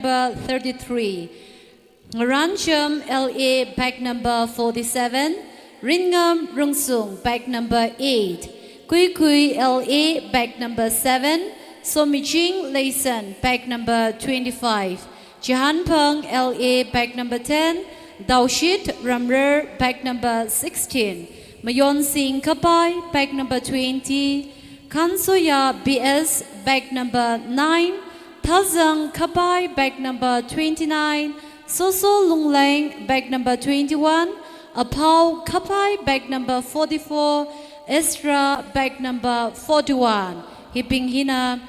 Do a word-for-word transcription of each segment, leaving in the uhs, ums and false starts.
number thirty-three. Ngarancham L A, bag number forty-seven. Ringam Rungsung, bag number eight. Kuikui L A, bag number seven. Somiching Leison, bag number twenty-five. Chihanphang L A, bag number ten. Daushit Ramrer, bag number sixteen. Mayonsing Kapai, bag number twenty. Kansoya B S, bag number nine. Thazang Kapai, bag number twenty-nine. Soso Lungleng, bag number twenty-one. Aphao Kapai, bag number forty-four. Ezra, bag number forty-one. Hibing hina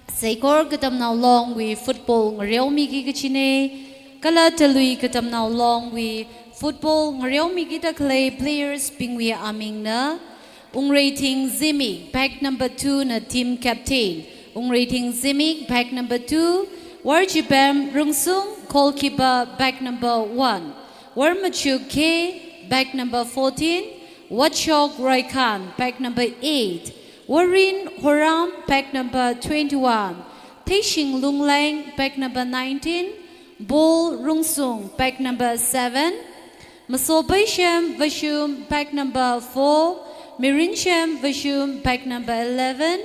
Seikor Katamnao Longwui football ngareomiki kachina. Kala Talui Katamnao Longwui football ngareomiki da khalei players bingwui amingna: Ungreithing Zimik, bag number two na team captain. Ungreithing Zimik, bag number two. Warjibem Rungsung, goalkeeper, bag number one. Warmachuk K, bag number fourteen. Wachok Roikhan, bag number eight. Warin Horam, bag number twenty-one. Theishing Lungleng, bag number nineteen. Bol Rungsung, bag number seven. Masobaishem Vashum, bag number four. Mirinshem Vashum, bag number eleven.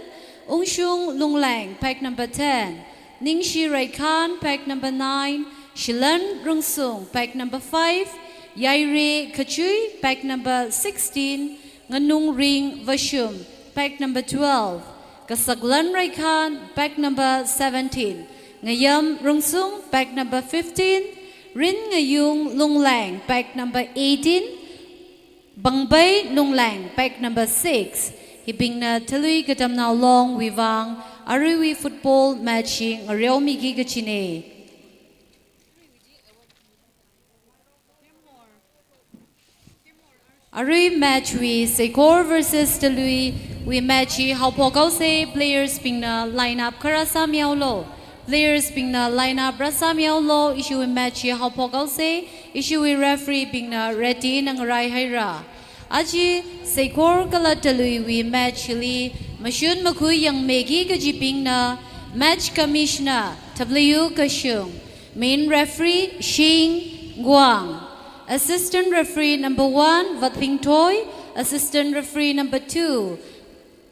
Ungshung Lungleng, bag number ten. Ningshi Raikhan, bag number nine. Shilan Rungsung, bag number five. Yaire Kachui, bag number sixteen. Nganungring Vashum, bag number twelve. Kasaklan Raikhan, bag number seventeen. Ngayam Rungsung, bag number fifteen. Ringayung Lungleng, bag number eighteen. Bangbei Lungleng, bag number six. Hibingna Talui Katamnao Longwui vang aruiwui football match hi ngareomiki kachina. Arui match wui Seikor versus Talui wui match hi haophok haosa. Players bingna line up kha rāsāmihaolu. Players bingna line up rāsāmihaolu. Ishiwui match hi haophok haosa. Ishiwui referee bingna ready na ngaraihaira. Aja Seikor kala Taluiwui match hili mashun makhui yangmiki kajibingna match commissioner W Kashung, main referee Shing Guang, assistant referee number one Vatling Thoi, assistant referee number two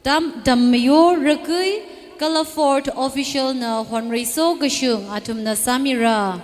Dam Dammayo Rakui, kala fourth official na Honreiso Kashung, athumna sāmira.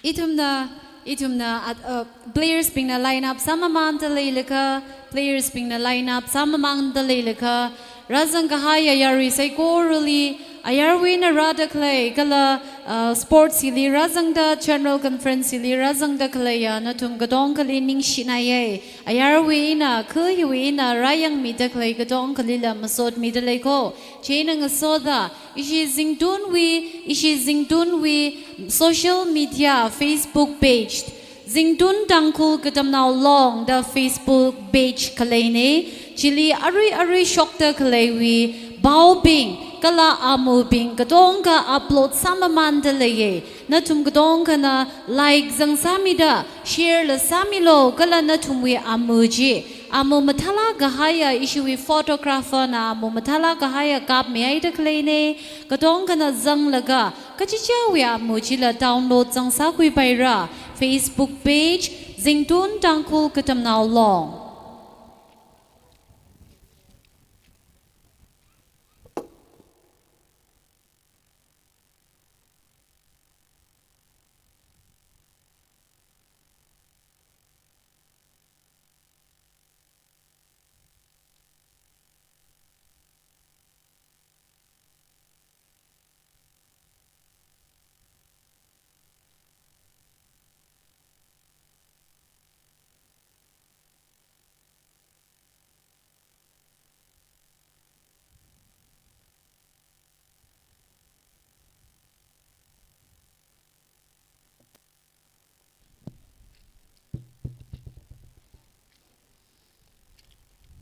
Ithumna, ithumna, at, uh, players bingna line up sāmamanda leilakha, players bingna line up sāmamanda leilakha, rāzang kahai ayarwui saikorali, ayarwui eina rāda khalei, kala, uh, sports hili rāzangda, general conference hili rāzangda khaleiya nathum katongkhali ningshinaiya. Ayarwui eina, kha hiwui eina rāyangmida khalei katongkhalila masotmida leiko. Chieina ngasoda, ishi Zingtunwui, ishi Zingtunwui social media Facebook page, Zingtun Tangkhul Katamnao Long da Facebook page khaleina. Chili arui arui shokda khaleiwui paobing kala amubing katongkha upload sāmamanda leiya. Nathum katongkhana like zangsāmida, share la sāmilu, kala nathumwui amu chi, amu mathālāk kahaiya, ishiwui photographer na amu mathālāk kahaiya kapmihaida khaleina. Katongkhana zanglaga, kachichāwui amu chila download zangsākhuipaira. Facebook page, Zingtun Tangkhul Katamnao Long.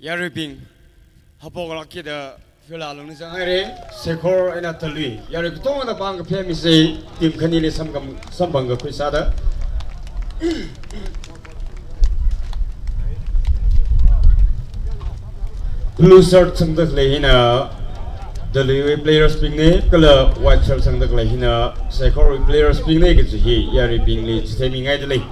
Yaruibing, haophok lākkida Kala lungli zanghaira, Seikhor eina Talui. Yarui katongana pāng kaphemisa, team khanili samkam, samphang kakhui sāda. Blue shirt sangda khalei hina Taluiwui players bingna, kala white shirt sangda khalei hina Seikhorwui players bingna kaji hi yaruibingli chitheimi ngaidalei.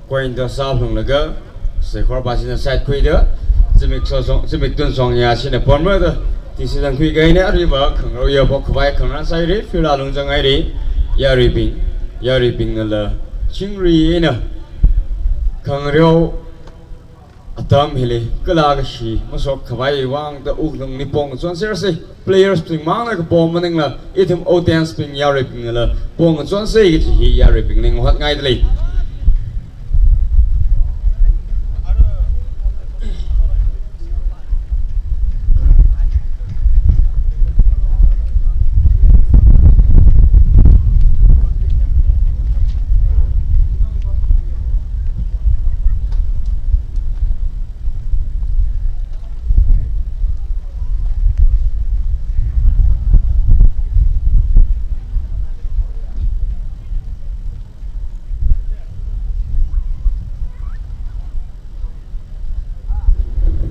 Coin toss sāphalunglaga, Seikhor pāshina side khuida, zimik so song, zimik tun song ya shina ponmada, decision khuikahaina. Aruiva khangareo yaphok khavai khangarān sāhaira, field alung zanghaira, yaruibing, yaruibingnala chingri eina khangareo atam hili kala kashi mashok khavai vangda wuklungli pong chonsersa. Players bing mangna kapom maningla, ithum audience bing yaruibingnala pong chonsa kaji hi yaruibingli ngahot ngaidalei.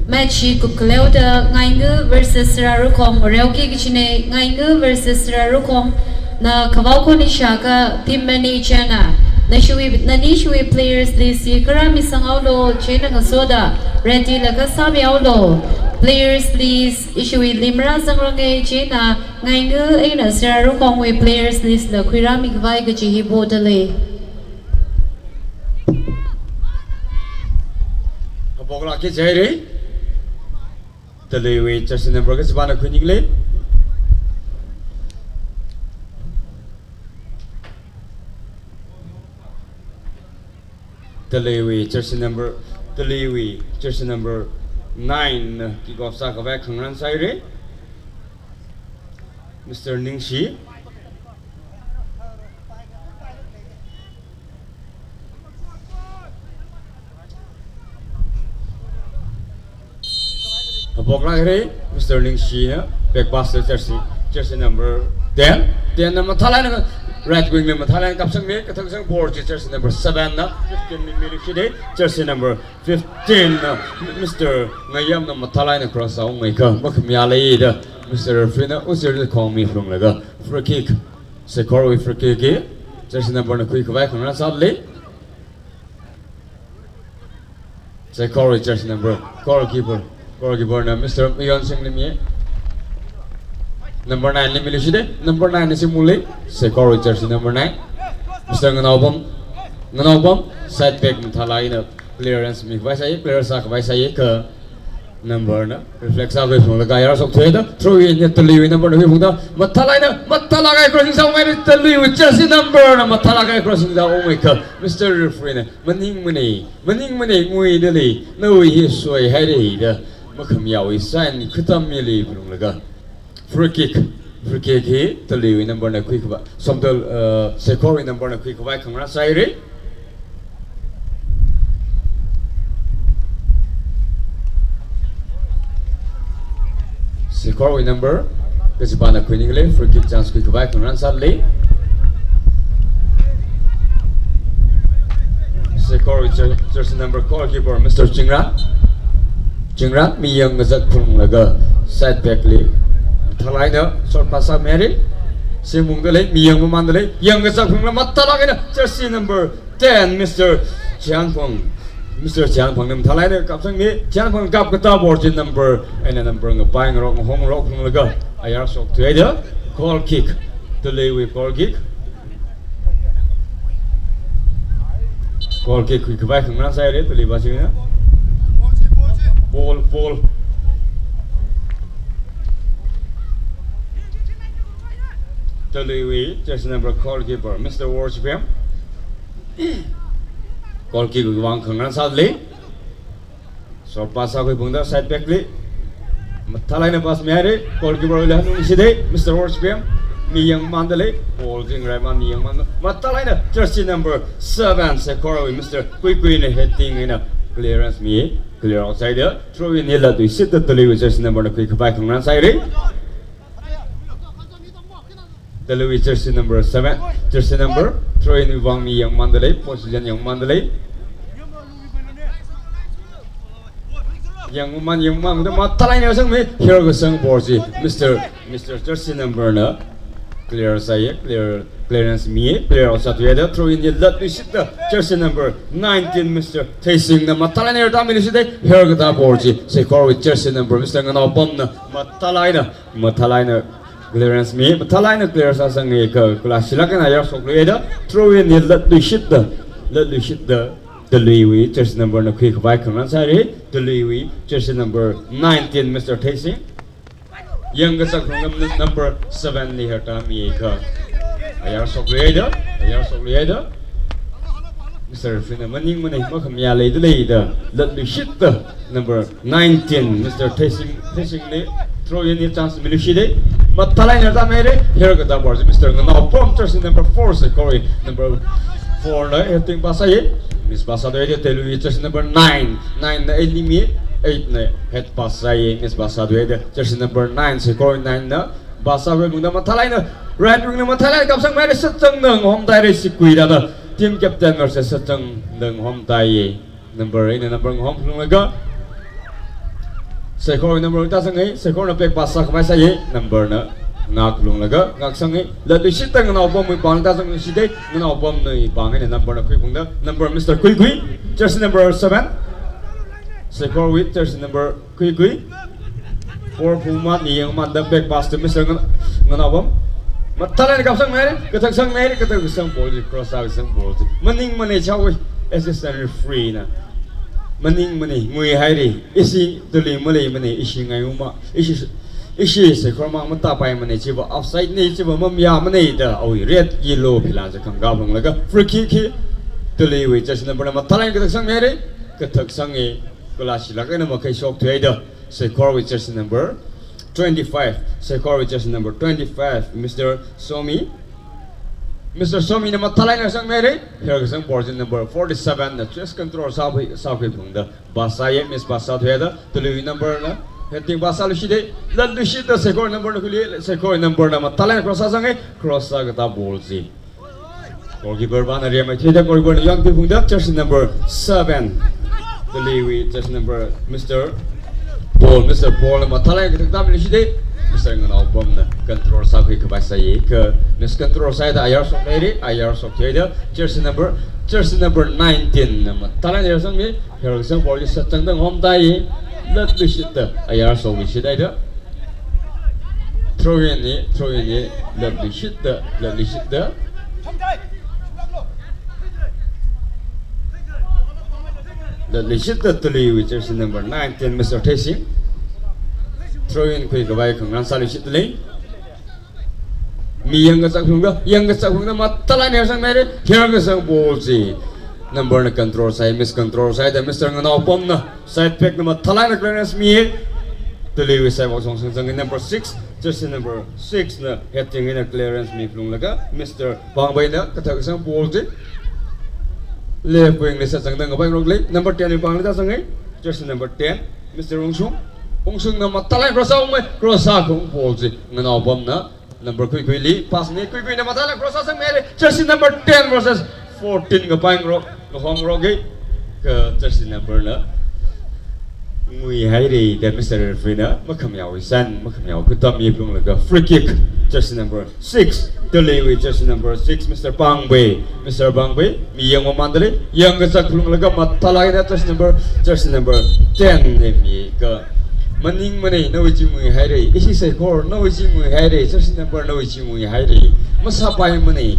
Match hi kupkhaleoda Ngainga versus Sararukhong, reoki kachina Ngainga versus Sararukhong. Na kavao khon ishākha team manager na, na shiwui, nani shiwui players list hi kharā misanghaolu, chieina ngasoda ready laga sāmihaolu. Players list ishiwuili marāzangranga, chieina Ngainga eina Sararukhongwui players list la khuirāmi khavai kaji hi podalei. Hapoklāka jihaira. Taluiwui jersey number kachipāna khuininglei. Taluiwui jersey number, Taluiwui jersey number nine kick off sākhavai khangarān sāhaira, Mister Ningshi. Hapoklākhaira, Mister Ningshina back pass jersey, jersey number ten. Ten na mathālāk eina right wing li mathālāk eina kapsangmi, kathang sang ball chi jersey number seven na, fifteen mi, mi rikshida, jersey number fifteen na, Mister Ngayamna mathālāk eina cross sāungmeikha makhamayā leida, Mister Referee na uzir khong miphalunglaga free kick. Seikhorwui free kick hi jersey number na khuikhavai khangarān sālei. Seikhorwui jersey number, goalkeeper. Goalkeeper na Mister Mayon Singh li mi. Number nine li miluishida, number nine na si muli. Seikhorwui jersey number nine, Mister Nganaobam. Nganaobam, side back mathālāk eina clearance mikhavai sāi, clear sākhavai sāi kha number na reflect sākhuiphunglaga ayar shokthuida, throw in ya Taluiwui number na khuiphungda, mathālāk eina, mathālāk eina crossing sāungngaida, Taluiwui jersey number na mathālāk eina crossing sāungmeikha, Mister Referee na maningmana, maningmana nguidalei, nawui hi soihaira da makhamayāwui sign khatam mili phalunglaga free kick, free kick hi Taluiwui number na khuikhavai, Somdal, uh, Seikhorwui number na khuikhavai khangarān sāhaira. Seikhorwui number kachipāna khuininglei, free kick chance khuikhavai khangarān sālei. Seikhorwui jer-, jersey number, goalkeeper Mister Chingra. Chingra, mi yangkazat phalunglaga side back li mathālāk eina short pass sāmihaira. Singmungdalei, mi yangmamandalei, yangkazat phalunglaga mathālāk eina jersey number ten, Mister Chiangphang. Mister Chiangphang na mathālāk eina kapsangmi, Chiangphang kapkatā ball chi number, eina number ngapai ngarok, ngahong ngarok phalunglaga ayar shokthuida, goal kick. Taluiwui goal kick. Goal kick khuikhavai khangarān sāhaira, Taluiwui bachina. Ball, ball. Taluiwui jersey number goalkeeper, Mister Worshipem. Goalkeeper vang khangarān sāli. Short pass sākhui phungda side back li. Mathālāk eina pass mihaira, goalkeeper wuila hanungshida, Mister Worshipem. Mi yangmandalei, ball chi ngaraimana, mi yangmana. Mathālāk eina jersey number seven, Seikhorwui Mister Kuikuina heading eina clearance mi, clear out sāhaida, throw in hi latluishitta Taluiwui jersey number na khuikhavai khangarān sāhaira. Taluiwui jersey number seven, jersey number, throw in wui vang mi yangmandalei, position yangmandalei. Yangman, yangmanda mathālāk eina sangmi, here kasang ball chi, Mister, Mister jersey number na clear sāya, clear, clearance mi, clear out sāthuihaida, throw in hi latluishitta jersey number nineteen, Mister Theisingna mathālāk eina rātāmiluishida, here katā ball chi, Seikhorwui jersey number, Mister Nganaopamna mathālāk eina, mathālāk eina clearance mi, mathālāk eina clear sāsanga kha, kala shilāk eina ayar shokluihaida, throw in hi latluishitta, latluishitta, Taluiwui jersey number na khuikhavai khangarān sāhaira, Taluiwui jersey number nineteen, Mister Theising. Yangkazak phungna number seven li rātāmi kha, ayar shokluihaida, ayar shokluihaida. Mister Referee na maningmana, makhamayā leidalei da, latluishitta number nineteen, Mister Theising, Theisingli throw in hi chance miluishida, mathālāk eina rātāmihaira, here katā ball chi, Mister Nganaopam, jersey number four, Seikhorwui number four na heading pass sāya, miss pass sāthuihaida, Taluiwui jersey number nine, nine na eight li mi, eight na head pass sāya, miss pass sāthuihaida, jersey number nine, Seikhorwui nine na pass sākhui phungda mathālāk eina, right wing na mathālāk eina kapsangmihaira, sāchangda ngahomthuihaira, sikuida da, team captain versus sāchangda ngahomthuiya. Number eina number ngahom phalunglaga, Seikhorwui number tāsanga, Seikhorna back pass sākhavai sāya, number na ngākphalunglaga, ngāksanga, latluishitta Nganaopamwui pāngli tāsangluishida, Nganaopamwui pāng eina number na khui phungda, number Mister Kuikui, jersey number seven, Seikhorwui jersey number Kuikui. Ball phungmana, yangmanda back pass to Mister Ngan-, Nganaopam. Mathālāk eina kapsangmihaira, kathaksangmihaira, kathak kasang ball chi, cross kasang ball chi. Maningmana, chawui assistant referee na. Maningmana, nguihaira, ishi Talui maleimana, ishi ngaiuma, ishi, ishi Seikhor mang matāpaimana, chiva offside na, chiva mamayāmana da, awui red, yellow phila chi khangkā phunglaga, free kick hi Taluiwui jersey number na mathālāk eina kathaksangmihaira, kathaksanga, kala shilāk eina makhai shokthuihaida, Seikhorwui jersey number twenty-five, Seikhorwui jersey number twenty-five, Mister Somi. Mister Somina mathālāk eina sangmihaira, here kasang ball chi number forty-seven na chest control sākhui, sākhui phungda, pass sāya, miss pass sāthuihaida, Taluiwui number na heading pass sāluishida, latluishitta Seikhor number na khuili, Seikhor number na mathālāk eina cross sāsanga, cross sākatā ball chi. Goalkeeper vāna riamai thuida, goalkeeper na yonkhui phungda, jersey number seven, Taluiwui jersey number Mister Paul, Mister Paul na mathālāk eina kathak tāmiluishida, Mister Nganaopamna control sākhuikhavai sāya kha, miss control sāhaida ayar shokhaira, ayar shokthuihaida, jersey number, jersey number nineteen na mathālāk eina ayar sangmi, here kasang ball chi sāchangda ngahomthuiya, latluishitta ayar shokluishithaida. Throw in hi, throw in hi, latluishitta, latluishitta. Latluishitta Taluiwui jersey number nineteen, Mister Theising. Throw in khuikhavai khangarān sāluishitdalei. Mi yangkazak phungda, yangkazak phungda mathālāk eina sangmihaira, here kasang ball chi. Number na control sāi, miss control sāhaida Mister Nganaopamna, side back na mathālāk eina clearance mi. Taluiwui side back song sangzang number six, jersey number six na heading eina clearance miphalunglaga, Mister Pangbeina kathak kasang ball chi left wing li sāchangda ngapairoklei, number ten wui pāngli tāsanga, jersey number ten, Mister Ungshung. Ungshungna mathālāk eina cross sāungmai, cross sākhaung ball chi Nganaopamna number Kuikuili pass mi, Kuikuina mathālāk eina cross sāsangmihaira, jersey number ten versus fourteen kapaingarok, kahomngarok e, kha jersey number na nguihaira da Mister Referee na makhamayāwui san, makhamayāwui khutam miphalunglaga free kick, jersey number six, Taluiwui jersey number six, Mister Pangbei, Mister Pangbei, mi yangmamandalei, yangkazak phalunglaga mathālāk eina jersey number, jersey number ten na mi kha. Maningmana, nawui chi nguihaira, ishi Seikhor, nawui chi nguihaira, jersey number nawui chi nguihaira. Masāpaimana.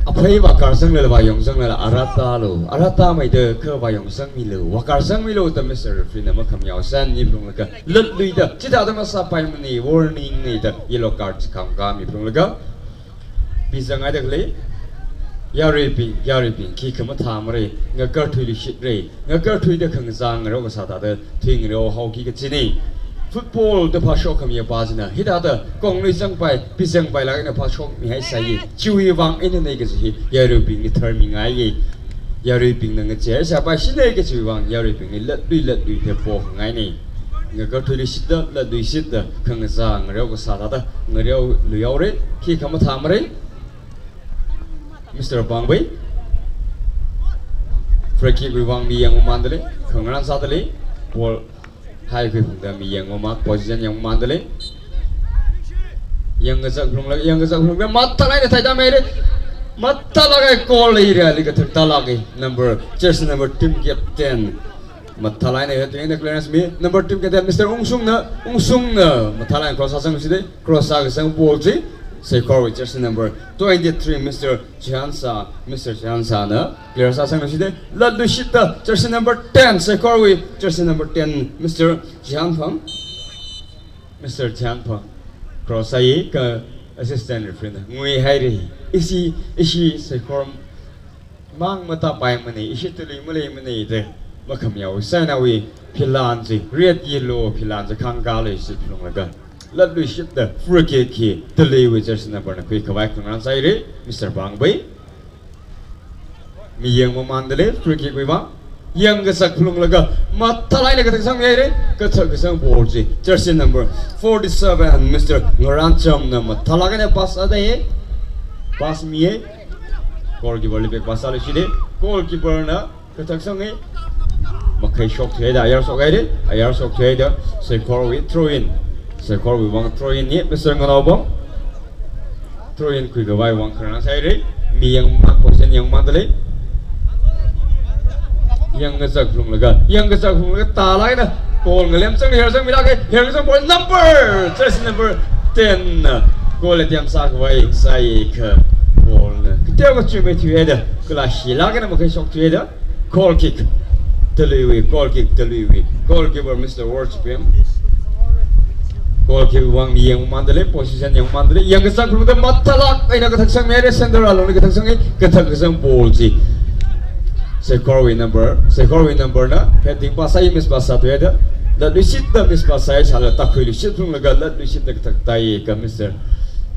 Aphei vākarsangla, vāyongsangla, arata lo, arata maida kha vāyongsangmilu, vākarsangmilu da Mister Referee na makhamayao san ni phalunglaga, latluida, chithāda masāpaimana, warning na da, yellow card khamkha mi phalunglaga, pizangaida khalei, yaruibing, yaruibing, khikha mathāmara, ngakarthuiluishitre, ngakarthuida khangazā ngareo kasā thāda, thuingareo haoki kachina. Football da phāshok khamiya pā china, hithāda, konglui zangpai, pizangpailāk eina phāshokmihaisai, chiwui vang eina nei kaji hi, yaruibingli tharmingaiya. Yaruibingna ngachei sāpai shina kajiwui vang, yaruibingli latlui latluida pongaina. Ngakarthuiluishitda, latluishitda, khangazā ngareo kasā thāda, ngareoluihaora, khikha mathāmara. Mister Pangbai. Free kick wui vang mi yangmamandalei, khangarān sādalei, ball haikhui phungda mi yangmamang, position yangmamandalei. Yangkazak phalungla, yangkazak phalungla, mathālāk eina thaitāmira. Mathālāk eina goal area li kathak tālāka. Number, jersey number, team captain. Mathālāk eina heading eina clearance mi. Number, team captain, Mister Ungsungna, Ungsungna. Mathālāk eina cross sāsangluishitda, cross sākasang ball chi, Seikhorwui jersey number twenty-three, Mister Chihansa, Mister Chihansana clear sāsangluishitda, latluishitda, jersey number ten, Seikhorwui jersey number ten, Mister Chihanphang. Mister Chihanphang. Cross sāya kha assistant referee na nguihaira. Ishi, ishi Seikhor mang matāpaimana, ishi tuli maleimana da makhamayao san awui philan chi, red yellow philan chi khangkāluishit phalunglaga, latluishitda free kick hi tuliwui jersey number na khuikhavai khangarān sāhaira, Mister Pangbai. Mi yangmamandalei, free kick wui vang. Yangkazak phalunglaga, mathālāk eina kathaksangmihaira, kathaksang ball chi, jersey number forty-seven, Mister Ngarānchamna mathālāk eina pass sādalei, pass miya, goalkeeper li back pass sāluishitda, goalkeeper na kathaksanga, makhai shokthuida, ayar shokhaida, ayar shokthuida, Seikhorwui throw in, Seikhorwui vang throw in ni, Mister Nganaobam. Throw in khuikhavai vang khangarān sāhaira. Mi yangmang, position yangmamandalei. Yangkazak phalunglaga, yangkazak phalunglaga, tālāk eina, goal ngalemchang, hersangmilāka, herkasang ball number, jersey number ten na, goal attempt sākhavai sāya kha, ball na kateo kachuimei thuihaida, kala shilāk eina makhai shokthuida, goal kick, tuliwui, goal kick, tuliwui, goalkeeper Mister Worshipem. Goal kick vang mi yangmamandalei, position yangmamandalei, yangkazak phalungda mathālāk eina kathaksangmihaira, center alungli kathaksanga, kathaksang ball chi, Seikhorwui number, Seikhorwui number na heading pass sāya, miss pass sāthuida, latluishitda miss pass sāya, sāla tākhuiluishit phalunglaga, latluishitda kathak tāya kha Mister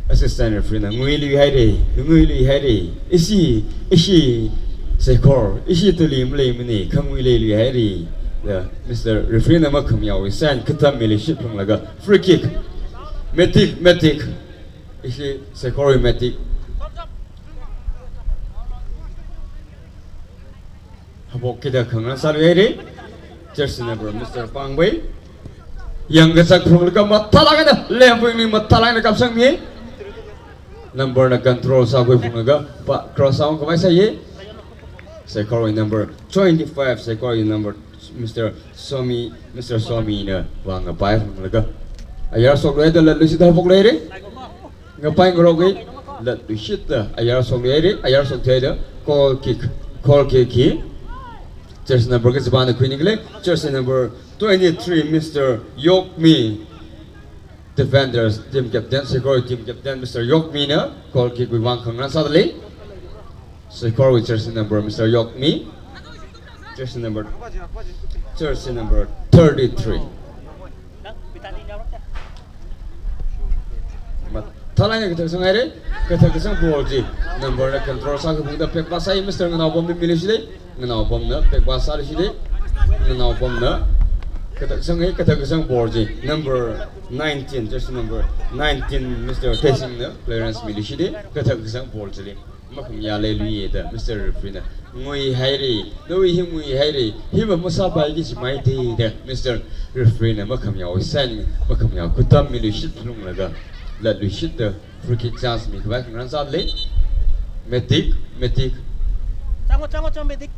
Assistant referee na nguiluihaira, nguiluihaira. Ishi, ishi Seikhor, ishi tuli maleimana, khanguiluihaira. Da Mister Referee na makhamayao san katam miluishit phalunglaga, free kick. Metik, Metik. Ishi Seikhorwui Metik. Haophok kida khangarān sāluihaira. Jersey number Mister Pangbai. Yangkazak phalunglaga mathālāk eina, left wing li mathālāk eina kapsangmi. Number na control sākhui phalunglaga, pa, cross sāungkhavai sāya. Seikhorwui number twenty-five, Seikhorwui number Mister Somi, Mister Somi na vang ngapai phalunglaga, ayar shokluida, latluishitda haophokluihaira. Ngapai ngaroka, latluishitda, ayar shokluihaira, ayar shokthuida, goal kick, goal kick hi. Jersey number kachipāna khuiningkhala, jersey number twenty-three, Mister Yokmi. Defenders team captain, Seikhor team captain, Mister Yokmi na goal kick wui vang khangarān sādalei. Seikhorwui jersey number, Mister Yokmi. Jersey number, jersey number thirty-three. Mathālāk eina kathak sanghaira, kathak kasang ball chi. Number na control sākhui phalungda back pass sāya, Mister Nganaobamli miluishitda, Nganaobamna back pass sāluishitda, Nganaobamna kathak sanghaira, kathak kasang ball chi. Number nineteen, jersey number nineteen, Mister Tesingna clearance miluishitda, kathak kasang ball chili. Makhamayā leiluiya da, Mister Referee na nguihaira, nawui hi nguihaira, hi va masāpaiki jimaida da, Mister Referee na makhamayā san, makhamayā katam miluishit phalunglaga, latluishitda, free kick chance mikhavai khangarān sādalei. Metik, Metik. Chango, chango, chango, Metik.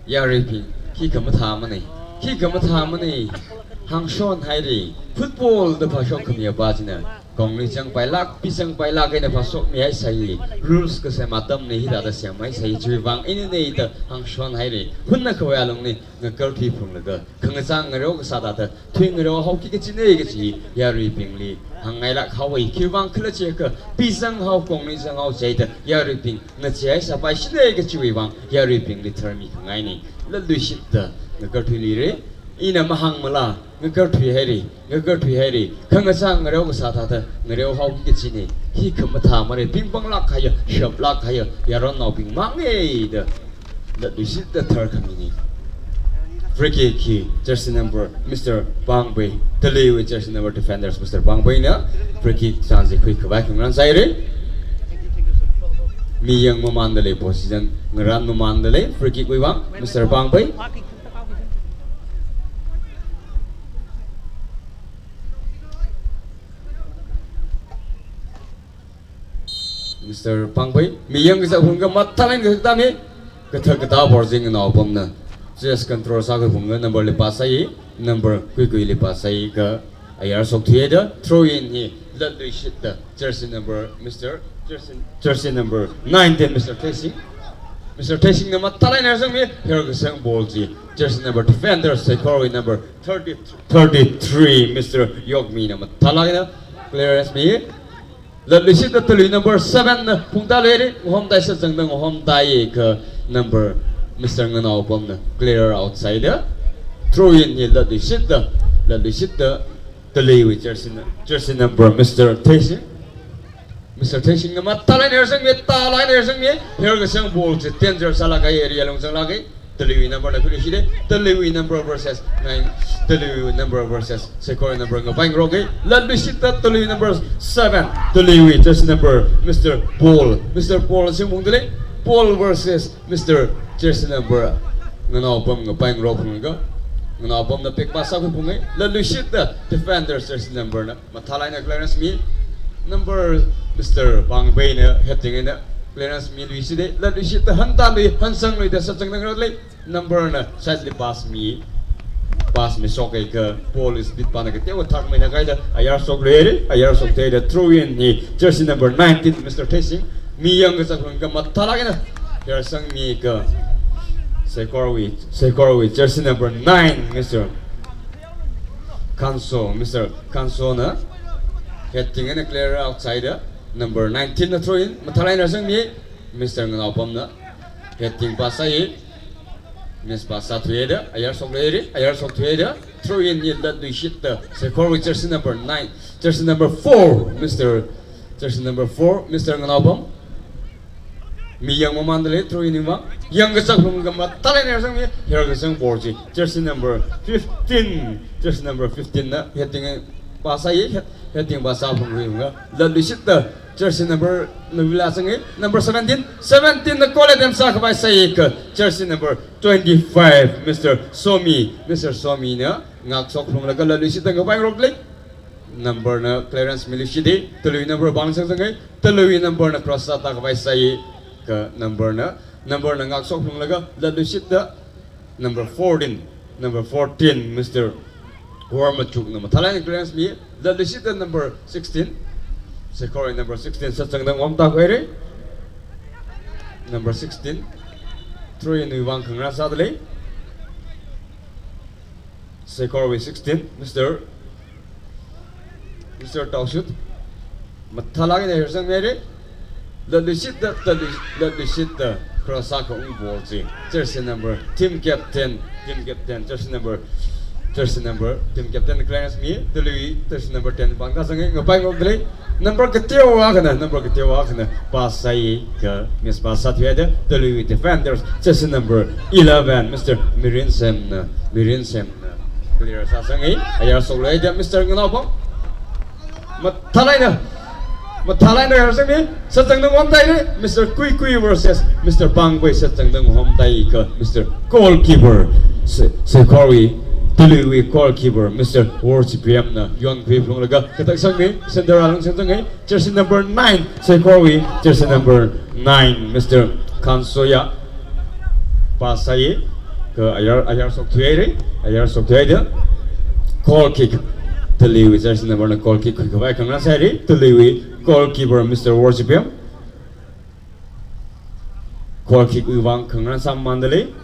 Yaruibing, khikha mathāmana, khikha mathāmana, hāngshonhaira, football da phāshok khamiya pā china. Kongli zangpailāk, pi zangpailāk eina phāshokmihaisai. Rules kasem atamli hithāda semhaisai. Chiwui vang inine da hāngshon haira. Hunna khavai alungli ngakarthui phunglaga, khangachā ngareo kasā thāda, thui ngareo haoki kachina kaji yaruibingli hāngngailāk haowa. Khiwui vang khala jiakha, pi zanghao, kongli zanghao chida yaruibing ngacheehaisāpaishina kajiwui vang yaruibingli tharmi khangaina. Latluishitda ngakarthui lira. Ina mahāngmala, ngakarthui haira, ngakarthui haira. Khangachā ngareo kasā thāda ngareo haoki kachina. Hi khamathā mara, pingpanglāk kahaiya, shaplāk kahaiya yaronnaobing mangna da latluishitda tharkhamina. Free kick hi jersey number Mister Pangbai, Talui wui jersey number defenders Mister Pangbaina free kick chance khuikhavai khangarān sāhaira. Miyang mamānda lei, position ngarān mamānda lei, free kick wui vang Mister Pangbai. Mister Pangbai, miyang kazak phungka mathālāk eina kathāmi, kathā kathā ball chi Nganaopamna chest control sākhui phungka number li pass sāi, number kuikuili pass sāi kha ayar shokthuida, throw in hi latluishitda jersey number Mister jersey, jersey number nineteen, Mister Thesing. Mister Thesingna mathālāk eina zangmi, horkasang ball chi jersey number defender, Seikhorwui number thirty, thirty-three, Mister Yokmina mathālāk eina clearance mi. Latluishitda Talui number seven na phungtāluira, ngahomtai, sāzangda ngahomtai kha number Mister Nganaopamna clear outside. Throw in hi latluishitda, latluishitda Taluiwui jersey na, jersey number Mister Thesing. Mister Thesingna mathālāk eina zangmi, thālāk eina zangmi, horkasang ball chi danger sālāka, area alung zanglāka. Taluiwui number na khuiluishita, Taluiwui number versus nine, Taluiwui number versus Seikhorwui number ngapai ngarokka. Latluishitda Taluiwui number seven, Taluiwui jersey number Mister Paul, Mister Paul singphungda lei, Paul versus Mister jersey number Nganaopam ngapai ngarok phungka, Nganaopamna pick pass sākhui phunga. Latluishitda defenders jersey number na mathālāk eina clearance mi, number Mister Pangbaina heading eina clearance miluishita, latluishitda hantānlui, hansangluida sāzangda ngarok lei, number na side li pass mi, pass mishokka, ball speed pana kateowa thakmeina kahaida ayar shokluira, ayar shokthuida throw in hi jersey number nineteen, Mister Thesing, miyang kazak phungka mathālāk eina horkasang mi kha Seikhorwui, Seikhorwui jersey number nine, Mister Kanso, Mister Kansona heading eina clear outside, number nineteen na throw in, mathālāk eina zangmi, Mister Nganaopamna heading pass sāi, miss pass sāthuida, ayar shokluira, ayar shokthuida, throw in hi latluishitda Seikhorwui jersey number nine, jersey number four, Mister jersey number four, Mister Nganaopam. Miyang mamānda lei, throw in wui vang. Yangkazak phungka mathālāk eina zangmi, horkasang ball chi jersey number fifteen, jersey number fifteen na heading pass sāi, heading pass sāphungkhui phungka, latluishitda jersey number navila zangi, number seventeen, seventeen na goal attempt sākhavai sāi kha jersey number twenty-five, Mister Somi, Mister Somina ngakshok phunglaga latluishitda ngapai ngarok lei. Number na clearance miluishita, Talui number bang sāzangi, Talui number na cross sātākhavai sāi kha number na, number na ngakshok phunglaga latluishitda number fourteen, number fourteen, Mister Warmachukna mathālāk eina clearance mi, latluishitda number sixteen, Seikhorwui number sixteen sāzangda ngahomtākhuira. Number sixteen, throw in wui vang khangarān sāda lei. Seikhorwui sixteen, Mister Mister Taoshut, mathālāk eina horkasang mira, latluishitda, latlu-, latluishitda cross sākhaung ball chi jersey number, team captain, team captain, jersey number, jersey number, team captain clearance mi, Talui jersey number ten bang kazangi, ngapai ngarokda lei, number kateowa akhana, number kateowa akhana pass sāi kha miss pass sāthuida, Talui defenders, jersey number eleven, Mister Mirinsemna, Mirinsemna clear sāzangi, ayar shokluida Mister Nganaopam. Mathālāk eina, mathālāk eina horkasang mi, sāzangda ngahomtāhaira, Mister Kuikui versus Mister Pangbai sāzangda ngahomtāi kha Mister Goalkeeper, Se-, Seikhorwui, Taluiwui goalkeeper, Mister Worship P M na yonkhui phunglaga katak sangmi, center alung sāzangi, jersey number nine, Seikhorwui jersey number nine, Mister Kansoya. Pass sāi, kha ayar, ayar shokthuihaira, ayar shokthuihaida. Goal kick. Taliwui jersey number na goal kick khuikhavai khangarān sāhaira. Taliwui goalkeeper Mister Worshipem. Goal kick wui vang khangarān sāmamānda lei.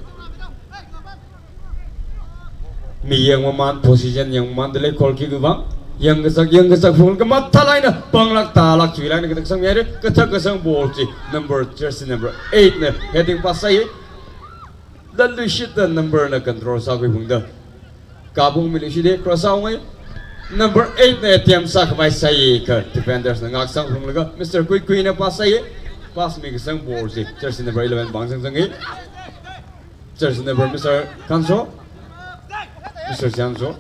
Mi yangmamān, position yangmamānda lei goal kick wui vang. Yangkazak, yangkazak phung kha mathālāk eina panglāk tālāk chuilāk eina kathak sangmihaira. Kathak kasang ball chi number, jersey number eight na heading pass sāi. Latluishitta number na control sākhui phungda kapungmiluishit, cross sāungai. Number eight na attempt sākhavai sāi kha defenders na ngāksang phunglaga Mister Kuikuina pass sāi. Pass mikasang ball chi jersey number eleven vang sangsangi. Jersey number Mister Kanso. Mister Kanso.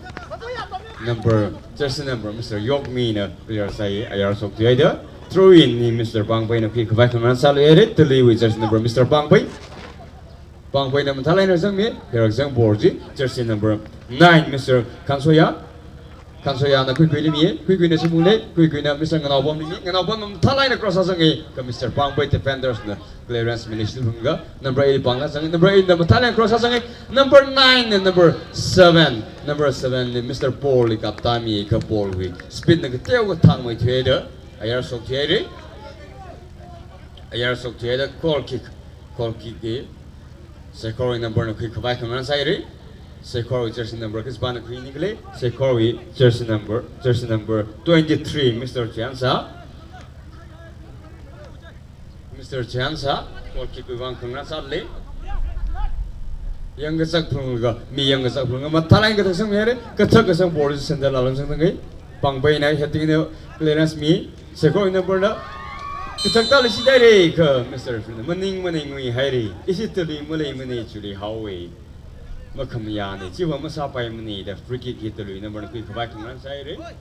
Number, jersey number Mister Yokmi na clear sāi, ayar shokthuihaida. Throw in ni Mister Pangbai na khuikhavai khangarān sāluihaira. Taliwui jersey number Mister Pangbai. Pangbaina mathālāk eina zangmi, hirak zang ball chi, jersey number nine, Mister Kansoya. Kansoyana Kuikuili mi, Kuikuina chimung lei, Kuikuina Mister Nganaopamli mi, Nganaopamna mathālāk eina cross sāzangi, kha Mister Pangbai defenders na clearance miluishit phunglaga, number eight vang sāzangi, number eight na mathālāk eina cross sāzangi, number nine na number seven, number seven li Mister Paul li kaptāmi kha Paul wui speed na kateokha thangmeithuida, ayar shokthuihaira. Ayar shokthuihaida goal kick. Goal kick hi Seikhorwui number na khuikhavai khangarān sāhaira. Seikhorwui jersey number khispa na khuini khala? Seikhorwui jersey number, jersey number twenty-three, Mister Chiansa. Mister Chiansa, goal kick wui vang khangarān sālei. Yangkazak phunglaga, mi yangkazak phunglaga mathālāk eina kathak sangmihaira. Kathak kasang ball chi center lālung sangsangi. Pangbaina heading na clearance mi. Seikhorwui number na kathak tāluishithaira kha Mister Referee na maningmana nguihaira. Ishi Talui maleimana, chili haowa. Makhamayāna, chiva masāpaimana da free kick hi Talui number na khuikhavai khangarān sāhaira.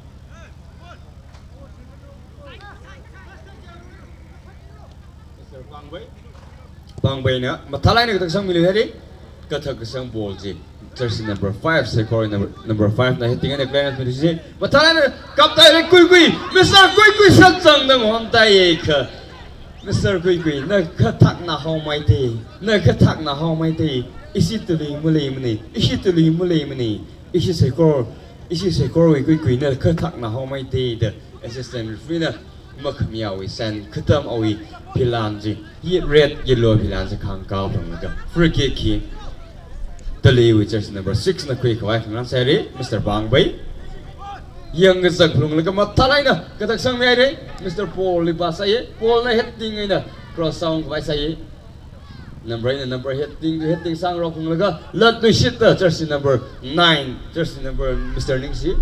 Mister Pangbai. Pangbaina mathālāk eina kathak sangmiluihaira. Kathak kasang ball chi jersey number five, Seikhorwui number, number five na heading eina clearance miluishit. Mathālāk eina kaptāhaira Kuikui. Mister Kuikui sāzangda ngahontāi kha Mister Kuikui, na kathakna haomeithui, na kathakna haomeithui. Ishi Talui maleimana, ishi Talui maleimana. Ishi Seikhor, ishi Seikhorwui Kuikuina kathakna haomeithui da assistant referee na makhamayāwui sign khatam awui philan chi, ye-, red, yellow philan chi khangkao phunglaga free kick hi Taluiwui jersey number six na khuikhavai khangarān sāhaira, Mister Pangbai. Yangkazak phunglaga mathālāk eina kathak sangmihaira, Mister Paul li pass sāi, Paul na heading eina cross sāungkhavai sāi. Number eight na number heading, heading sāngarok phunglaga latluishitta jersey number nine, jersey number Mister Ningshi.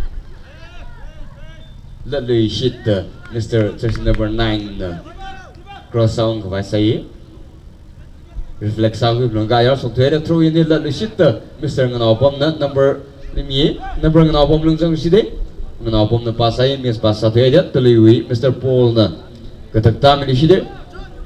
Latluishitta Mister jersey number nine na cross sāungkhavai sāi. Reflect sākhui phunglaga ayar shokthuihaira, throw in hi latluishitta Mister Nganaopamna number li mi, number Nganaopam lungzangshitda, Nganaopamna pass sāi, miss pass sāthuihaida, Taluiwui Mister Paul na kathak tāmiluishitda.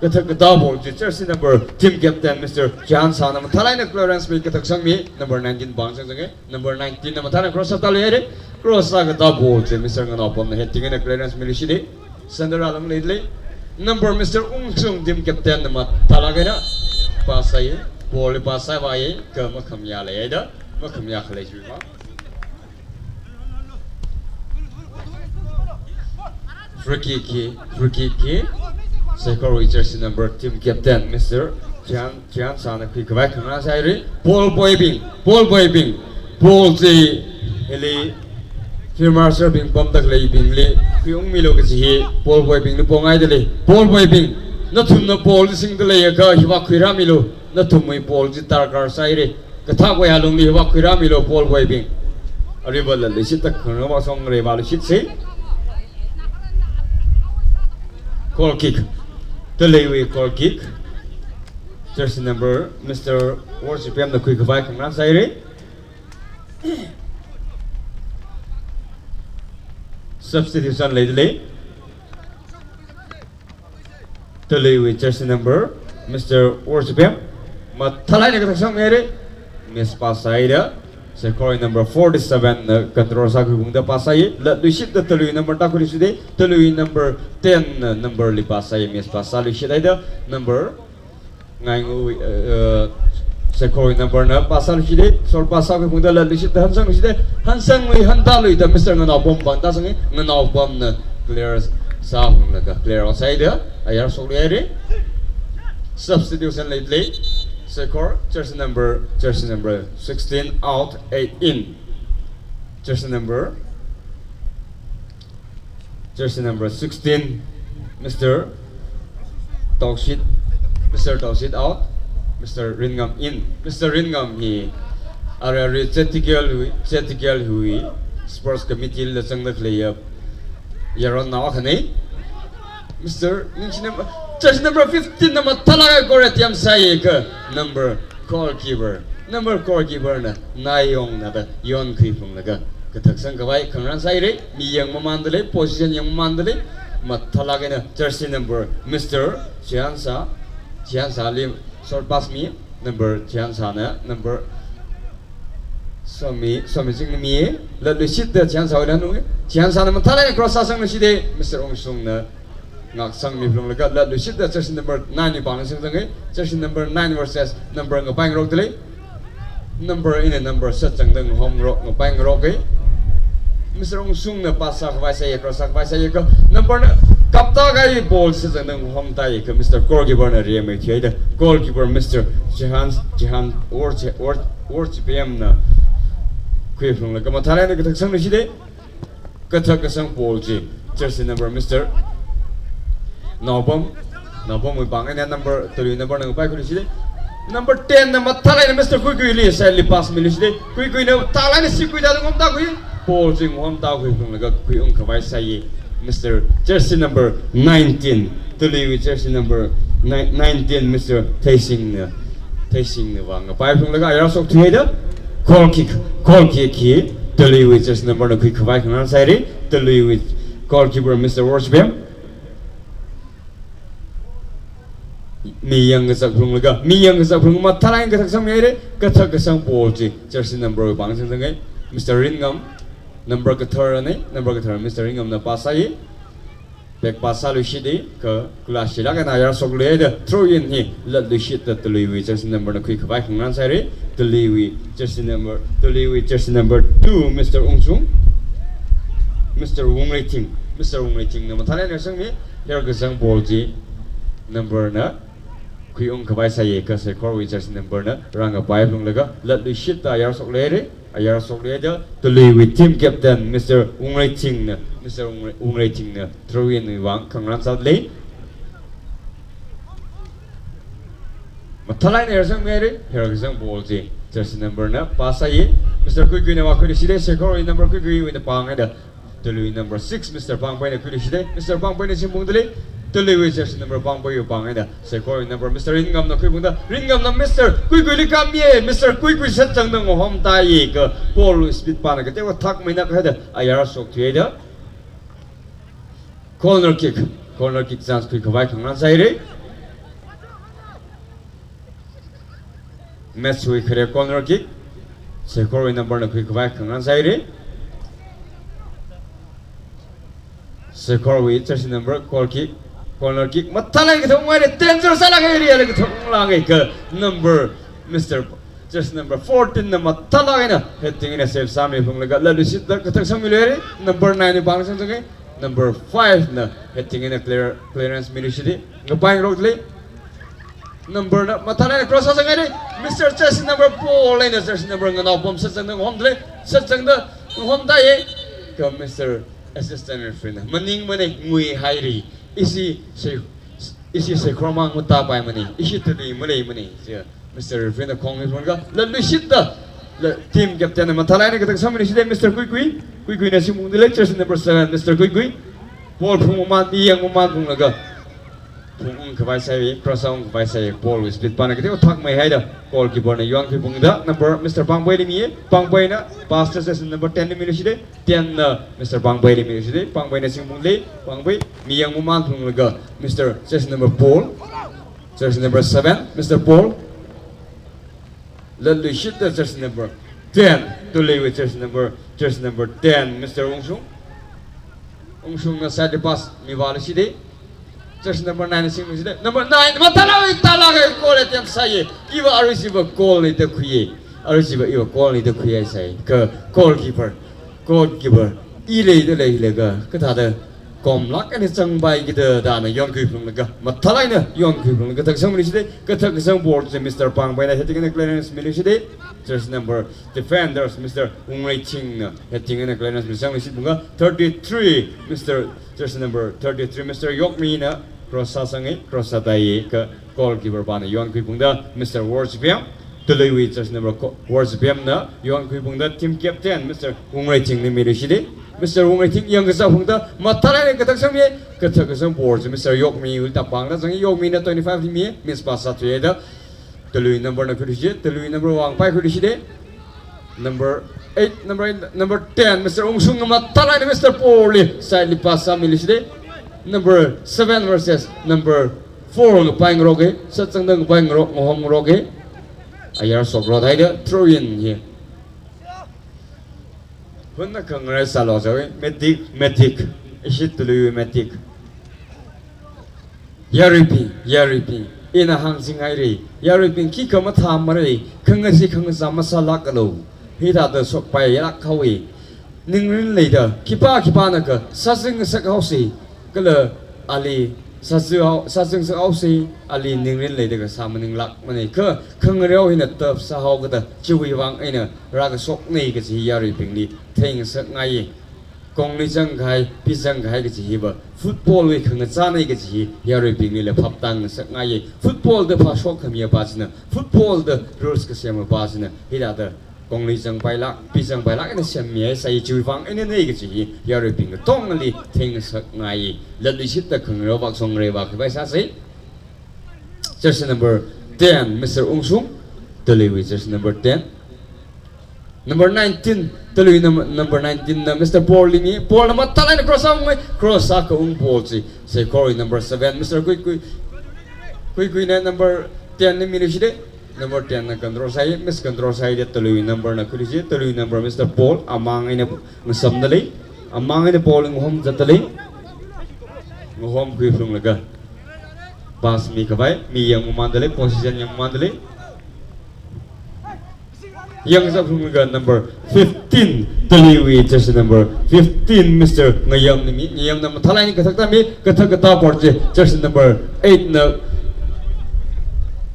Kathak katā ball chi jersey number team captain Mister Chiansa na mathālāk eina clearance mi, kathak sangmi number nineteen vang sangsangi. Number nineteen na mathālāk eina cross sātāluihaira. Cross sākatā ball chi Mister Nganaopamna heading eina clearance miluishitda, center alung leilei. Number Mister Ungsung, team captain na mathālāk eina pass sāi, ball li pass sāvai, kha makhamayā leihaida, makhamayā khalei chiwui vang free kick hi, free kick hi Seikhorwui jersey number team captain Mister Chian, Chiansa na khuikhavai khangarān sāhaira. Ball boibing, ball boibing. Ball chi hili field marshal bing pamda khaleibingli khuiungmilu kaji hi ball boibingli pongaidalei. Ball boibing, nathumna ball chi singda leiakha hiva khuirāmilu. Nathumwui ball chi darkar sāhaira. Kathak wui alungli hiva khuirāmilu ball boibing. Ariva latluishitta khangarān vāshong, ariva luishitsa. Goal kick. Taluiwui goal kick. Jersey number Mister Worshipem na khuikhavai khangarān sāhaira. Substitution leidalei. Taluiwui jersey number Mister Worshipem mathālāk eina kathak sangmihaira. Miss pass sāhaida, Seikhorwui number forty-seven na control sākhui phungda pass sāi. Latluishitta Taluiwui number tākhuiluishitda, Taluiwui number ten na number li pass sāi, miss pass sāluishithaida, number ngaingu, uh, Saikorwui number na pass sāluishitda, short pass sākhui phungda latluishitda hansangluishitda, hansangluida hantāluida Mister Nganaopam vang tāzanga, Nganaopamna clear sāphunglaga, clear outside da, ayar shokluihaira. Substitution leilei, Saikor, jersey number, jersey number sixteen out, eight in. Jersey number, jersey number sixteen, Mister Taushit, Mister Taushit out, Mister Ringam in. Mister Ringam hi arui arui Z T K L wui, Z T K L wui sports committee la zangda khaleiya yaronnao akhana. Mister Ningshinam, jersey number fifteen na mathālāk eina correct yamsai kha number goalkeeper. Number goalkeeper na Naiyongna da yonkhui phunglaga kathak sangkhavai khangarān sāhaira. Mi yangmamānda lei, position yangmamānda lei. Mathālāk eina jersey number Mister Chihansa, Chihansali short pass mi, number Chihansana number Somi, Somi Chingna mi, latluishitda Chihansawui lan unga. Chihansana mathālāk eina cross sāsangluishitda Mister Ungsungna ngāksangmi phunglaga latluishitda jersey number nine wui pāngli sangzanga. Jersey number nine versus number ngapai ngarokda lei. Number eina number sāzangda ngahom ngarok, ngapai ngaroka. Mister Ungsungna pass sākhavai sāya, cross sākhavai sāya kha number na kaptākahai ball sāzangda ngahomtāya kha Mister Goalkeeper na rimeithuida, goalkeeper Mister Jehan, Jehan Wor, Wor, Worchipemna khui phunglaga mathālāk eina kathak sangluishitda, kathak kasang ball chi jersey number Mister Naopam, Naopamwui pāng eina number, Tului number na ngapai khuiluishitda. Number ten na mathālāk eina Mister Kuikuili side li pass miluishitda. Kuikuina mathālāk eina sikuida ngahomtākhui. Ball chi ngahomtākhui phunglaga khuiungkhavai sāya Mister jersey number nineteen, Tuliwui jersey number ni-, nineteen, Mister Theisingna, Theisingna vang ngapai phunglaga ayar shokthuihaida. Goal kick, goal kick hi Tuliwui jersey number na khuikhavai khangarān sāhaira. Tuliwui goalkeeper Mister Worshipem. Mi yangkazak phunglaga, mi yangkazak phung mathālāk eina kathak sangmihaira. Kathak kasang ball chi jersey number wui pāng sangzanga. Mister Ringam, number kathara na, number kathara Mister Ringamna pass sāya. Back pass sāluishitda kha kula shilāk eina ayar shokluihaida, throw in hi latluishitda Tuliwui jersey number na khuikhavai khangarān sāhaira. Tuliwui jersey number, Tuliwui jersey number two, Mister Ungsung, Mister Wungreiting, Mister Wungreitingna mathālāk eina sangmi, herkazang ball chi number na khuiungkhavai sāya kha Saikorwui jersey number na rāngapai phunglaga latluishitda ayar shokluihaira. Ayar shokluihaida Tuliwui team captain Mister Wungreitingna, Mister Wungre-, Wungreitingna throw in wui vang khangarān sāda lei. Mathālāk eina ayar sangmihaira, herkazang ball chi jersey number na pass sāya. Mister Kuikuina vākhuiluishitda, Saikorwui number Kuikuiwuina pāng eina Tuliwui number six, Mister Pangpeina khuiluishitda, Mister Pangpeina zingphungda lei. Tuliwui jersey number Pangpeiwui pāng eina Saikorwui number Mister Ringamna khuiphungda, Ringamna Mister Kuikuili kāmiya, Mister Kuikui sāzangda ngahomtāya kha ball wui speed pana kateokha thakmeina kahaida ayar shokthuihaida. Corner kick, corner kick chance khuikhavai khangarān sāhaira. Match wui khare corner kick. Saikorwui number na khuikhavai khangarān sāhaira. Saikorwui jersey number goal kick. Corner kick mathālāk eina kathak unghaira, danger sālāk haira, ala kathak unglāka kha number Mister jersey number fourteen na mathālāk eina heading eina save sāmi phunglaga latluishitda kathak sangmiluihaira. Number nine wui pāng sangzanga. Number five na heading eina clear, clearance miluishitda ngapai ngarokda lei. Number na mathālāk eina cross sāzangahaira. Mister jersey number four eina jersey number Nganaopam sāzangda ngahomda lei. Sāzangda ngahomtāya kha Mister Assistant Referee na maningmana, nguihaira. Ishi Sai-, ishi Saikor mang matāpaimana, ishi Tuli maleimana. Chi Mister Referee na khongmi phunglaga latluishitda, la, team captain na mathālāk eina kathak sangmiluishitda Mister Kuikui, Kuikuina zingphungda lei, jersey number seven, Mister Kuikui. Ball phungmamān, yangmamān phunglaga phungungkhavai sāya, cross ungkhavai sāya, ball wui speed pana kateokha thakmeihaida goalkeeper na yonkhui phungda number Mister Pangpeili miya, Pangpeina pass jersey number ten li miluishitda, ten na Mister Pangpeili miluishitda, Pangpeina zingphungda lei, Pangpei mi yangmamān phunglaga Mister jersey number Paul, jersey number seven, Mister Paul. Latluishitda jersey number ten, Tuliwui jersey number, jersey number ten, Mister Ungsung. Ungsungna side pass mivāluishitda, Jersey number nine singluishitda. Number nine, mathālāk eina, mathālāk eina goal attempt sāya. Iva aruiva goal eina da khuiya. Aruiva iva goal eina da khuihaisai. Kha goalkeeper, goalkeeper i leida leilaga kathāda komlāk eina zangpai kida da ana yonkhui phalunglaga, mathālāk eina yonkhui phalunglaga kathak sangmiluishitda. Kathak kasang ball chi Mister Pangpaina heading eina clearance miluishitda. Jersey number, defenders, Mister Wungreichingna heading eina clearance misangluishit phalunga. Thirty-three, Mister Jersey number thirty-three, Mister Yokmina cross sāsanga, cross sātaiya, kha goalkeeper pana yonkhui phalungda Mister Worshipyam, Taluiwui jersey number ko-, Worshipyamna yonkhui phalungda team captain Mister Wungreichingli miluishitda. Mister Wungreiching yangkazā phalungda mathālāk eina kathak sangmi, kathak kasang ball chi Mister Yokmiwuili tāpangda zanga, Yokmina twenty-five li mi, miss pass sāthuida Talui number na khuiluishit, Talui number vāngpai khuiluishitda. Number eight, number eight, number ten, Mister Ungsung mathālāk eina Mister Paul li, side li pass sāmiluishitda. Number seven versus number four ngapai ngaroka, sāzangda ngapai ngarok, ngahom ngaroka. Ayar shokra haida, throw in hi. Hunna khangarei sālu jihaowa, Medic, Medic, ishi Talui Medic. Yaruibing, yaruibing, ina hāngchinghaira, yaruibing khikha mathāmara, khangasi khangazā masālākalu, hithāda shokpailāk haowa. Ningrin leida, khipā khipānakha, sāzing ngasakhaosa, kala ali sāzing hao-, sāzing ngasakhaosa, ali ningrin leida kasā maninglākmana, kha khangarei hina tap sāhaokida, chiwui vang eina rākashokna kaji yaruibingli theingasakngaiya. Kongli zangkahai, pi zangkahai kaji hiva football wui khangachāna kaji hi yaruibinglila phaptāngasakngaiya. Football da phāshok khamiya pa china, football da rules kasema pa china, hithāda kongli zangpailāk, pi zangpailāk eina semmihaisai, chiwui vang einana kaji hi yaruibing katongali theingasakngaiya. Latluishitda khangarei vak songre vak hibai sāsa. Jersey number ten, Mister Ungsung, Taluiwui jersey number ten. Number nineteen, Talui num-, number nineteen na Mister Paul li mi, Paul na mathālāk eina cross sāunga, cross sākaung ball chi Seikhorwui number seven, Mister Kuikui, Kuikuina number ten li miluishitda. Number ten na control sāi, miss control sāhaida Talui number na khuiluishit, Talui number Mister Paul, amang eina ngasamda lei, amang eina Paul ngahom zatda lei, ngahom khuiphalunglaga pass mikhavai, mi yangmamānda lei, position yangmamānda lei. Yangzāphalunglaga number fifteen, Taluiwui jersey number fifteen, Mister Ngayamna mi, Ngayamna mathālāk eina kathakta mi, kathak katā ball chi jersey number eight na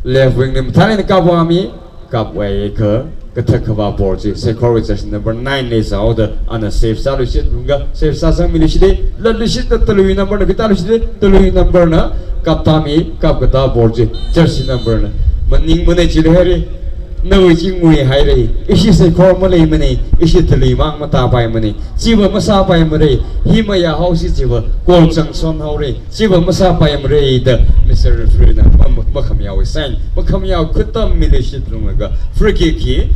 left wing li mathālāk eina kapvāmi, kapvāakha, kathak khavā ball chi Seikhorwui jersey number nine li zāhaoda, ana save sāluishitphalunga, save sāsangmiluishitda, latluishitda Talui number na khuitāluishitda, Talui number na kaptāmi, kapkatā ball chi jersey number na maningmana chili haira, nawui chi nguihaira, ishi Seikhor maleimana, ishi Talui mang matāpaimana, chiva masāpaimara, hi mayāhaosi chiva goal changshon haora, chiva masāpaimara da Mister Referee na ma-, ma-, makhamayao sign, makhamayao khutam miluishitphalunglaga free kick hi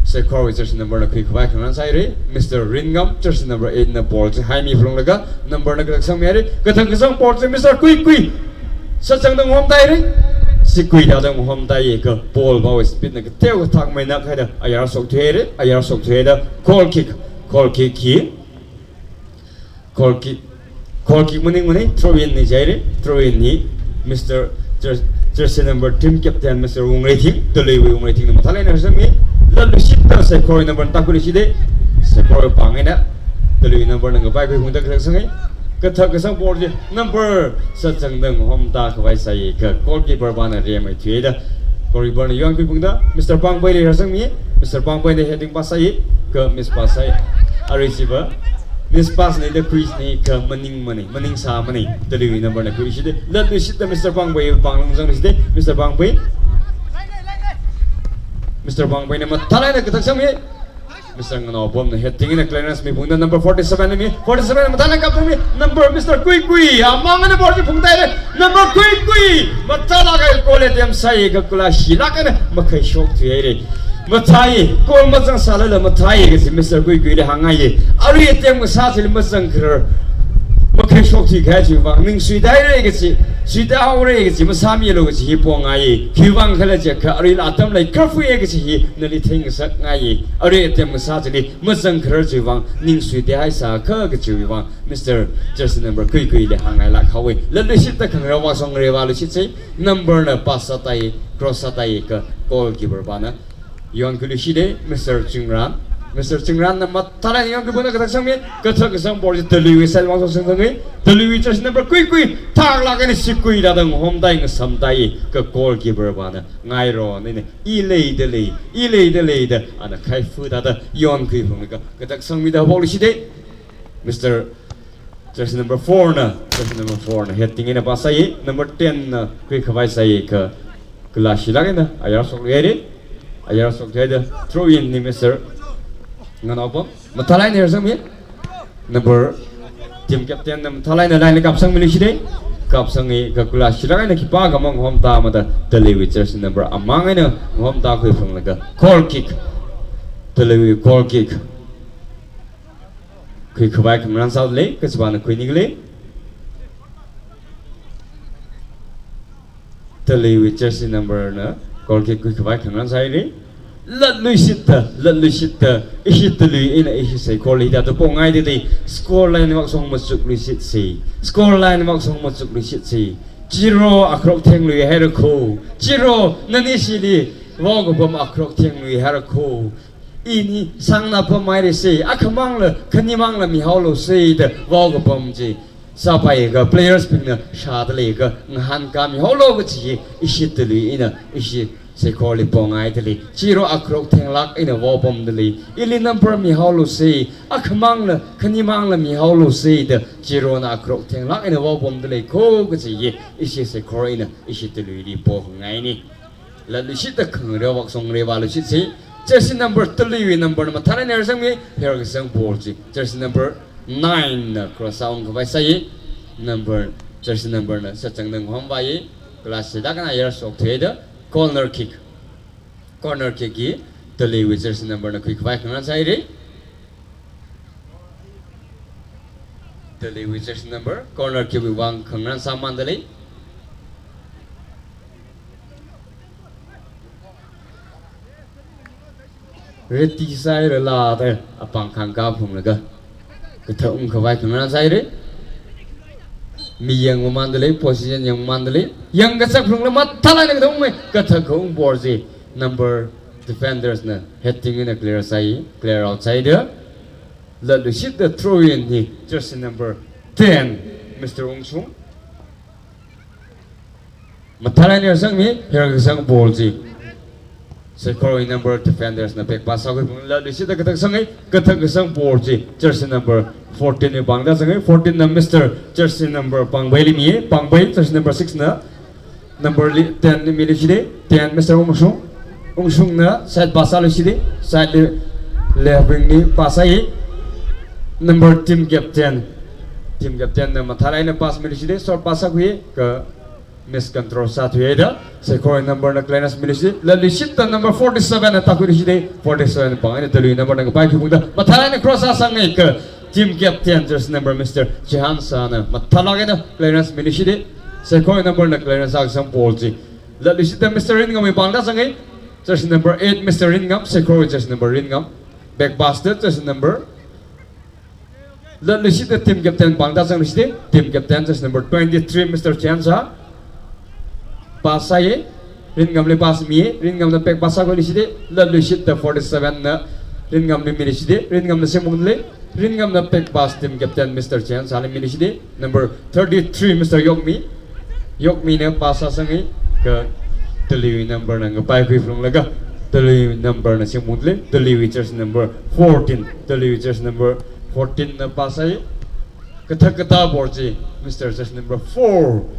Seikhorwui jersey number na khuikhavai khangarān sāhaira, Mister Ringam, jersey number eight na ball chi haimiphalunglaga number na kathak sangmihaira, kathak kasang ball chi Mister Kuikui, sāzangda ngahomtāhaira, sikuida da ngahomtāakha ball pawui speed na kateokha thakmeina haida ayar shokthuihaira, ayar shokthuihaida goal kick, goal kick hi Goal kick, goal kick maningmana, throw in na jihaira, throw in hi Mister Jer-, jersey number team captain Mister Wungreithing, Taluiwui Wungreithingna mathālāk eina harsangmi, latluishitda Seikhorwui number na tākhuiluishitda, Seikhorwui pāng eina Talui number na ngapai khuiphungda kathak sanga, kathak kasang ball chi number sāzangda ngahomtākhavai sāakha goalkeeper pana remeithuida, goalkeeper na yonkhuiphungda Mister Pangpaili harsangmi, Mister Pangpaina heading pass sāi, kha miss pass sāi, aruiva miss pass na da khuisāni kha maningmana, maningsāmana, Talui number na khuiluishitda, latluishitda Mister Pangpai pāng lungzangluishitda, Mister Pangpai, Mister Pangpaina mathālāk eina kathak sangmi, Mister Nganaopamna heading eina clearance miphungda number forty-seven na mi, forty-seven mathālāk eina kaptami, number Mister Kuikui, amang eina ball chi phungtāhaira, number Kuikui, mathālāk eina goal attempt sāakha kula shilāk eina makhai shokthuihaira. Mathāi, goal mazangsālala mathāi kaji Mister Kuikuili hāngngaiya. Arui attempt kasā chili mazangkharar. makhuishok thuikahai chiwui vang ning suitāhaira kachi, suitāhaora kachi masāmilu kachi hi pongai. Khiwui vang khala jiakha aruila atam lei curfew kachi hi nali theingasakngai. Arui atam kasā chili mazangkharar chiwui vang ning suitāhaisākha kachiwui vang Mister jersey number kui kuili hāngngailāk haowa. Latluishitta khangareo vāshung, revāluishitsei. Number na pass sātāi, cross sātāi kha goalkeeper pana yonkhuiluishitei, Mister Chingran. Mister Chingran na mathālāk eina yonkhuiphungda kathak sangmi, kathak kasang ball chi Talui side vāshung sangmi, Talui jersey number kui kui thaklāk eina sikuida ngahomtāi, ngasamtāi kha goalkeeper pana ngairo nini, i leida lei, i leida lei da ana khaifu thāda yonkhuiphunglaga kathak sangmida haophoklishitei. Mister jersey number four na, jersey number four na heading eina pass sāi, number ten na khuikhavai sāi kha galashilāk eina ayar shokhaira, ayar shokhaida throw in ni Mister Nganaopam. Mathālāk eina harsangmi, number team captain na mathālāk eina line li kapsangmiluishitei, kapsangi kha galashilāk eina khipākha mangahomtāmada Talui jersey number amang eina ngahomtākhuiphunglaga goal kick. Talui goal kick. Khuikhavai khangarān sāda lei, kachipāna khuini khalei. Talui jersey number na goal kick khuikhavai khangarān sāhaira. Latluishitta, latluishitta, ishi Talui eina ishi saikorali hithāda pongaida lei, score line vāshung machukluishitsei, score line vāshung machukluishitsei. Chiro akhrok thengluihaira kho, chiro nani ishili vaokapam akhrok thengluihaira kho. Ini sangna pamhairasei, akhamangla, khanimangla mihaolusei da vaokapam chi sāpai kha players bingna shāda lei kha ngahānkāmihaolu kachi hi ishi Talui eina ishi saikorali pongaida lei. Chiro akhrok thenglāk eina vaopamda lei. Ili number mihaolusei, akhamangla, khanimangla mihaolusei da chirona akhrok thenglāk eina vaopamda lei kho kachi hi ishi saikor eina ishi Taluili pongaini. Latluishitta khangareo vāshung, revāluishitsei. Jersey number Taluiwui number na mathālāk eina harsangmi, hairkasang ball chi jersey number nine na cross sāungkhavai sāi. Number, jersey number na sachangda ngahomvāi. Galashilāk eina ayar shokthuida corner kick. Corner kick hi Taluiwui jersey number na khuikhavai khangarān sāhaira. Taluiwui jersey number, corner kick wui vang khangarān sāmanda lei. Ready sāhairala da apāng khangkā phunglaga kathak ungkhavai khangarān sāhaira. Mi yangmamanda lei, position yangmamanda lei. Yangkazak phungla mathālāk eina kathak ungmei, kathak kaung ball chi number defenders na heading eina clear sāi, clear out sāhaida. Latluishitta throw in hi jersey number ten, Mister Ungshung. Mathālāk eina harsangmi, hairkasang ball chi saikorwui number defenders na back pass sākhuiphung. Latluishitta kathak sangi, kathak kasang ball chi jersey number fourteen wui pāngda sangi, fourteen na Mister jersey number Pangbeili mi, Pangbeili jersey number six na number li, ten li miluishitei, ten Mister Ungshung. Ungshungna side pass sāluishitei, side li left wing li pass sāi. Number team captain, team captain na mathālāk eina pass miluishitei, short pass sākhui kha miscontrol sāthuihaida saikor number na clearance miluishitei. Latluishitta number forty-seven na tākhuiluishitei, forty-seven pāng eina Talui number na kapaikhui phungda mathālāk eina cross sāsangi kha team captain jersey number Mister Chihansa na mathālāk eina clearance miluishitei. Saikor number na clearance sākasang ball chi latluishitta Mister Ringamwui pāngda sangi, jersey number eight Mister Ringam, saikor jersey number Ringam. Back pass da jersey number, latluishitta team captain pāngda sangluishitei, team captain jersey number twenty-three Mister Chihansa. Pass sāi, Ringamli pass mi, Ringamna back pass sākhuiluishitei, latluishitta forty-seven na Ringamli miluishitei, Ringamna singmungli, Ringamna back pass team captain Mister Chihansali miluishitei, number thirty-three Mister Yokmi, Yokmina pass sāsangi kha Talui number na kapaikhui phunglaga, Talui number na singmungli, Talui jersey number fourteen, Talui jersey number fourteen na pass sāi. Kathak katā ball chi Mister jersey number four,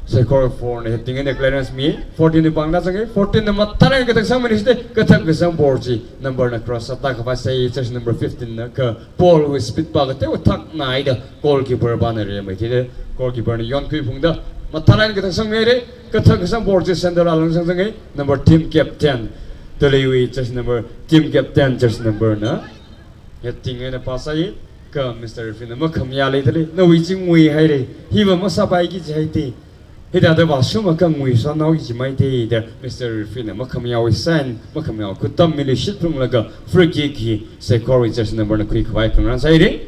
saikor four na heading eina clearance mi, fourteen wui pāngda sangi, fourteen na mathālāk eina kathak sangmiluishitei, kathak kasang ball chi number na cross sātākhavai sāi, jersey number fifteen na kha ball wui speed pa kateokha thaknaida goalkeeper pana rimeithuida goalkeeper na yonkhui phungda mathālāk eina kathak sangmihaira. Kathak kasang ball chi center alung sangsangi, number team captain, Taluiwui jersey number, team captain jersey number na heading eina pass sāi, Kha Mister Referee na makhamayā leidalei, nawui chi ngui haira, hiva masāpaiki jihaida. Hithāda vāshungakha nguisonhaoki jihaida, Mister Referee na makhamayāwui sign, makhamayāwui khuttam miluishit phalunglaga free kick hi Seikhorwui jersey number na khuikhavai khangarān sāhaira.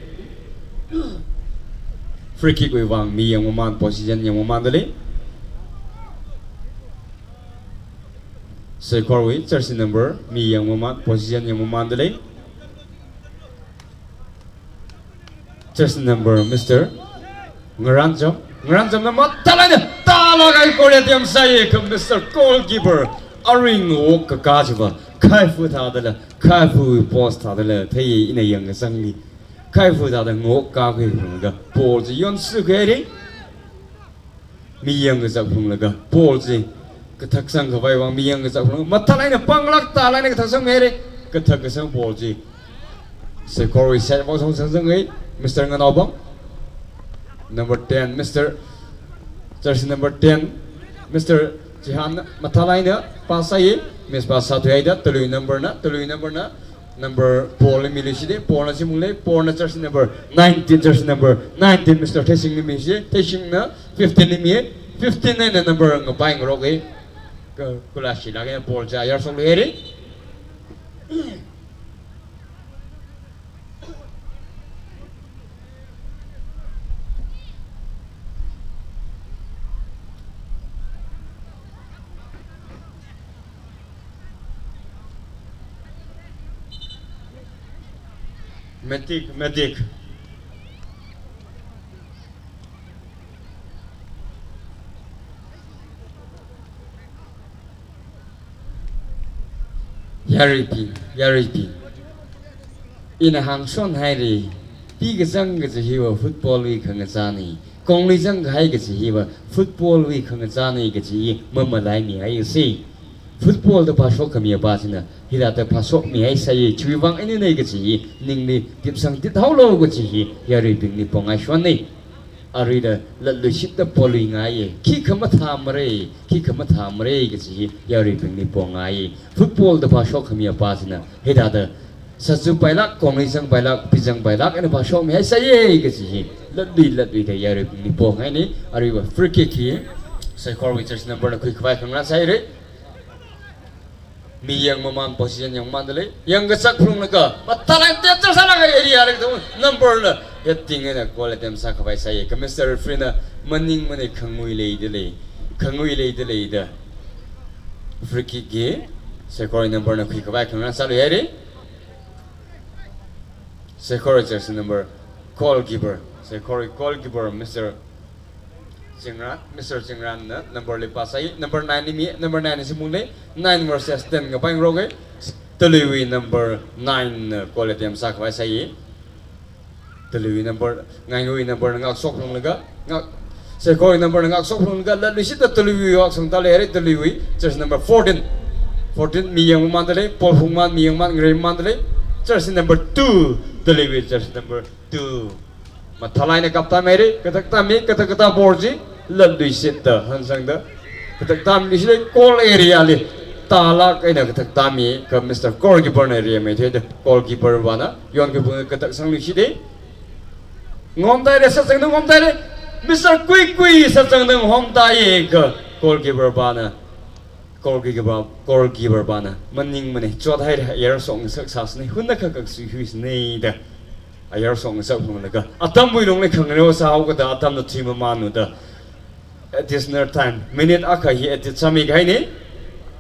Free kick wui vang mi yangmamān, position yangmamāndalei. Seikhorwui jersey number mi yangmamān, position yangmamāndalei. Jersey number Mister Ngaranjam. Ngaranjamna mathālāk eina tālāk eina goal attempt sāya kha Mister Goalkeeper arui ngawok kakā chiva khaifu thādala, khaifu post thādala theiya, ina yangkasangli. Khaifu thāda ngawok kakhui phalunglaga ball chi yonsukhui haira. Mi yangkazak phalunglaga ball chi kathaksang khavai vang mi yangkazak phalunglaga mathālāk eina panglāk tālāk eina kathaksangmi haira. Kathaksang ball chi Seikhorwui side vang songsangsang ngai, Mister Nganaobang. Number ten, Mister, jersey number ten, Mister Chihan mathālāk eina pass sāya, miss pass sāthuihaida, Talui number na, Talui number na, number four li miluishita, four na shimungli, four na jersey number nineteen, jersey number nineteen, Mister Theishingli mishi, Theishingna fifteen li mi, fifteen eina number ngapai ngaroka, ka, kula shilāk eina ball chi ayar shokluihaira. Matic, Matic. Yaruibing, yaruibing. Ina hāngshon haira, pi kazang kaji hiva football wui khangachāna, kongli zangkahai kaji hiva football wui khangachāna kaji hi mamalaimihaiasa. Football da phāshok khami apa china hithāda phāshokmihaisai, chiwui vang einana kaji hi ningli tipsang tithaolu kaji hi yaruibingli pongaishonna. Aruila latluishitta poluingaiya, khikha mathāmara, khikha mathāmara kaji hi yaruibingli pongaiya. Football da phāshok khami apa china hithāda sāzu pailāk, kongli zang pailāk, pi zang pailāk eina phāshokmihaisai kaji hi latlui latluida yaruibingli pongaina. Aruiva free kick hi Seikhorwui jersey number na khuikhavai khangarān sāhaira. Mi yangmamān, position yangmamāndalei. Yangkazak phalunglaga mathālāk eina danger sālāka area li kathum number na heading eina goal attempt sākhavai sāya kha Mister Referee na maningmana, khangui leidalei, khangui leidalei da. Free kick hi Seikhorwui number na khuikhavai khangarān sāluihaira. Seikhorwui jersey number, goalkeeper, Seikhorwui goalkeeper Mister Chingran, Mister Chingran na number li pass sāi, number nine li mi, number nine shimungli, nine versus ten ngapai ngaroka. Taluiwui number nine na goal attempt sākhavai sāi. Taluiwui number, Ngaingawui number na ngakshok phalunglaga, ngak, Seikhorwui number na ngakshok phalunglaga, latluishitta Taluiwui vāksang tālei, arui Taluiwui jersey number fourteen. Fourteen mi yangmamāndalei, ball phungmamān, mi yangmamān, ngareimamāndalei. Jersey number two, Taluiwui jersey number two. Mathālāk eina kaptāmihaira, kathak tāmi, kathak katā ball chi latluishitta hansangda kathak tāmiluishilei, goal area li tālāk eina kathak tāmi kha Mister Goalkeeper na rimeithuida goalkeeper vāna yonkhui phalung kathak sangluishita. Ngahomtāhaira, sāzangda ngahomtāhaira. Mister Kuikui sāzangda ngahomtāya kha goalkeeper vāna, goalkeeper, goalkeeper vāna maningmana, chothaira, ayar shokngasak sāsana, hunna kha kaksui huisana da ayar shokngasak phalunglaga atamwui lungli khangareo sāhaokada atamna thuimamānlu da additional time, minute akha hi added sāmikahaina.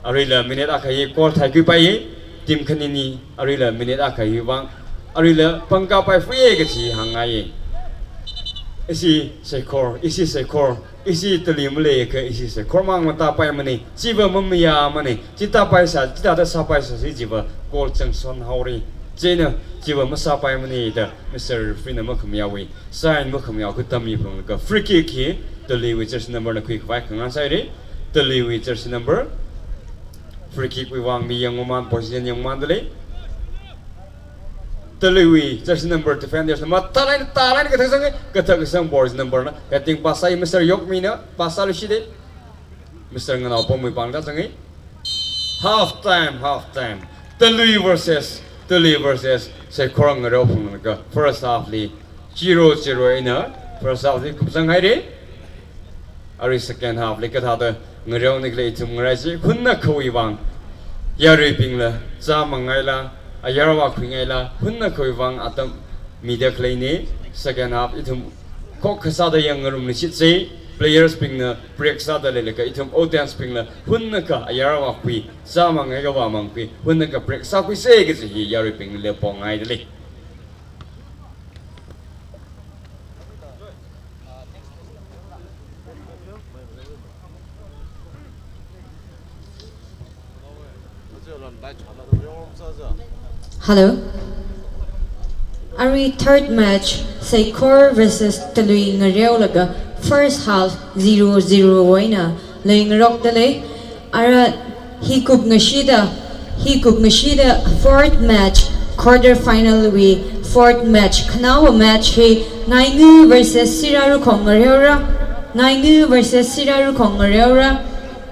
Aruila minute akha hi goal thaikhuipaiya, team khanini, aruila minute akha hi vāng, aruila pangkāpai fuya kaji hāngngaiya. Ishi Seikhor, ishi Seikhor, ishi Tali maleiakha ishi Seikhor mang matāpaimana, chiva mamayāmana, chi tāpaisā, chithāda sāpaisāsi chiva goal changshon haora, chieina chiva masāpaimana da Mister Referee na makhamayāwui sign, makhamayāwui khuttam mi phalunglaga free kick hi Taliwui jersey number na khuikhavai khangarān sāhaira. Taliwui jersey number. Free kick wui vāng mi yangmamān, position yangmamāndalei. Taliwui jersey number defenders na mathālāk eina, tālāk eina kathak sanga, kathak kasang ball number na heading pass sāi, Mister Yokmi na pass sāluishita. Mister Nganaopamwui pāngda zanga. Half time, half time. Tali versus Tuli versus Seikhor Ngareo phunglaga first half li zero zero eina first half li kupsang haira. Arui second half li kathāda ngareoni khala ithum ngarai chi hunnakhawui vang yaruibingla zāmang ngaila, ayar vākhui ngaila, hunnakhawui vang atam mida khaleina. Second half ithum khokkha sāda yangngarumluishitsa, players bingna break sāda leilaga ithum audience bingla hunnakha ayar vākhui, zāmang ngaika vāmangkhui, hunnakha break sākhuisa kaji hi yaruibingli pongngaidalei. Hello. Arui third match, Seikhor versus Talui Ngareo laga first half zero zero eina leingarokdalei. Ara hi kupngashida, hi kupngashida fourth match, quarter final wui fourth match, khanaowa match hi Ngaingu versus Sirarukhong Ngareora, Ngaingu versus Sirarukhong Ngareora.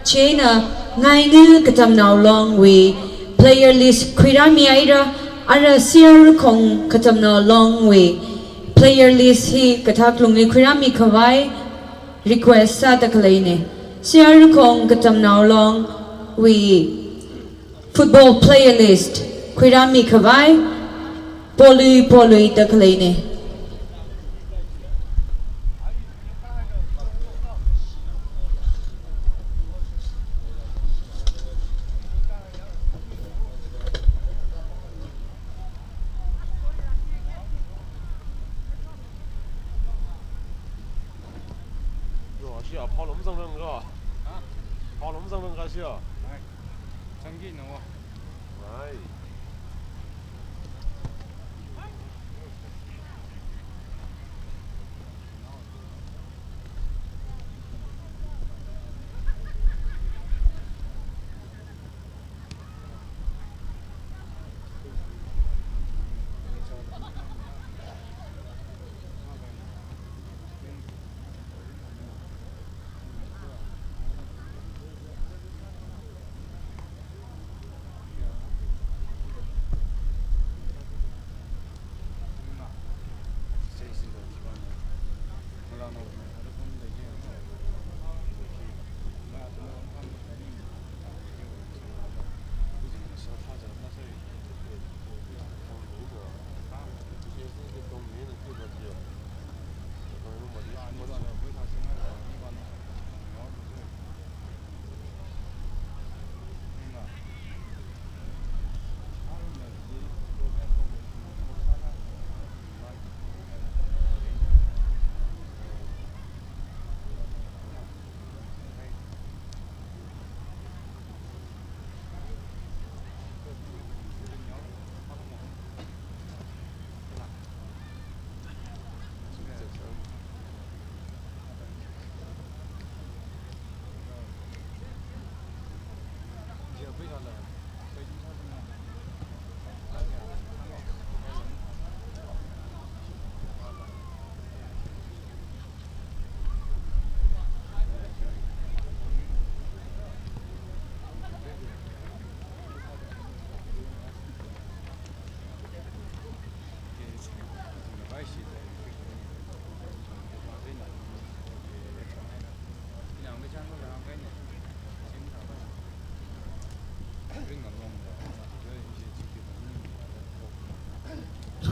Chieina Ngaingu Katamnao Long wui player list khuirāmi haira, ara Sirarukhong Katamnao Long wui player list hi kathak lungli khuirāmi khavai request sāda khaleina. Sirarukhong Katamnao Long wui football player list khuirāmi khavai polui polui da khaleina. Yo, ashi a, phao lom zang rang ka? Ha? Phao lom zang rang ka ashi a? Ai. Changki nang wa. Ai.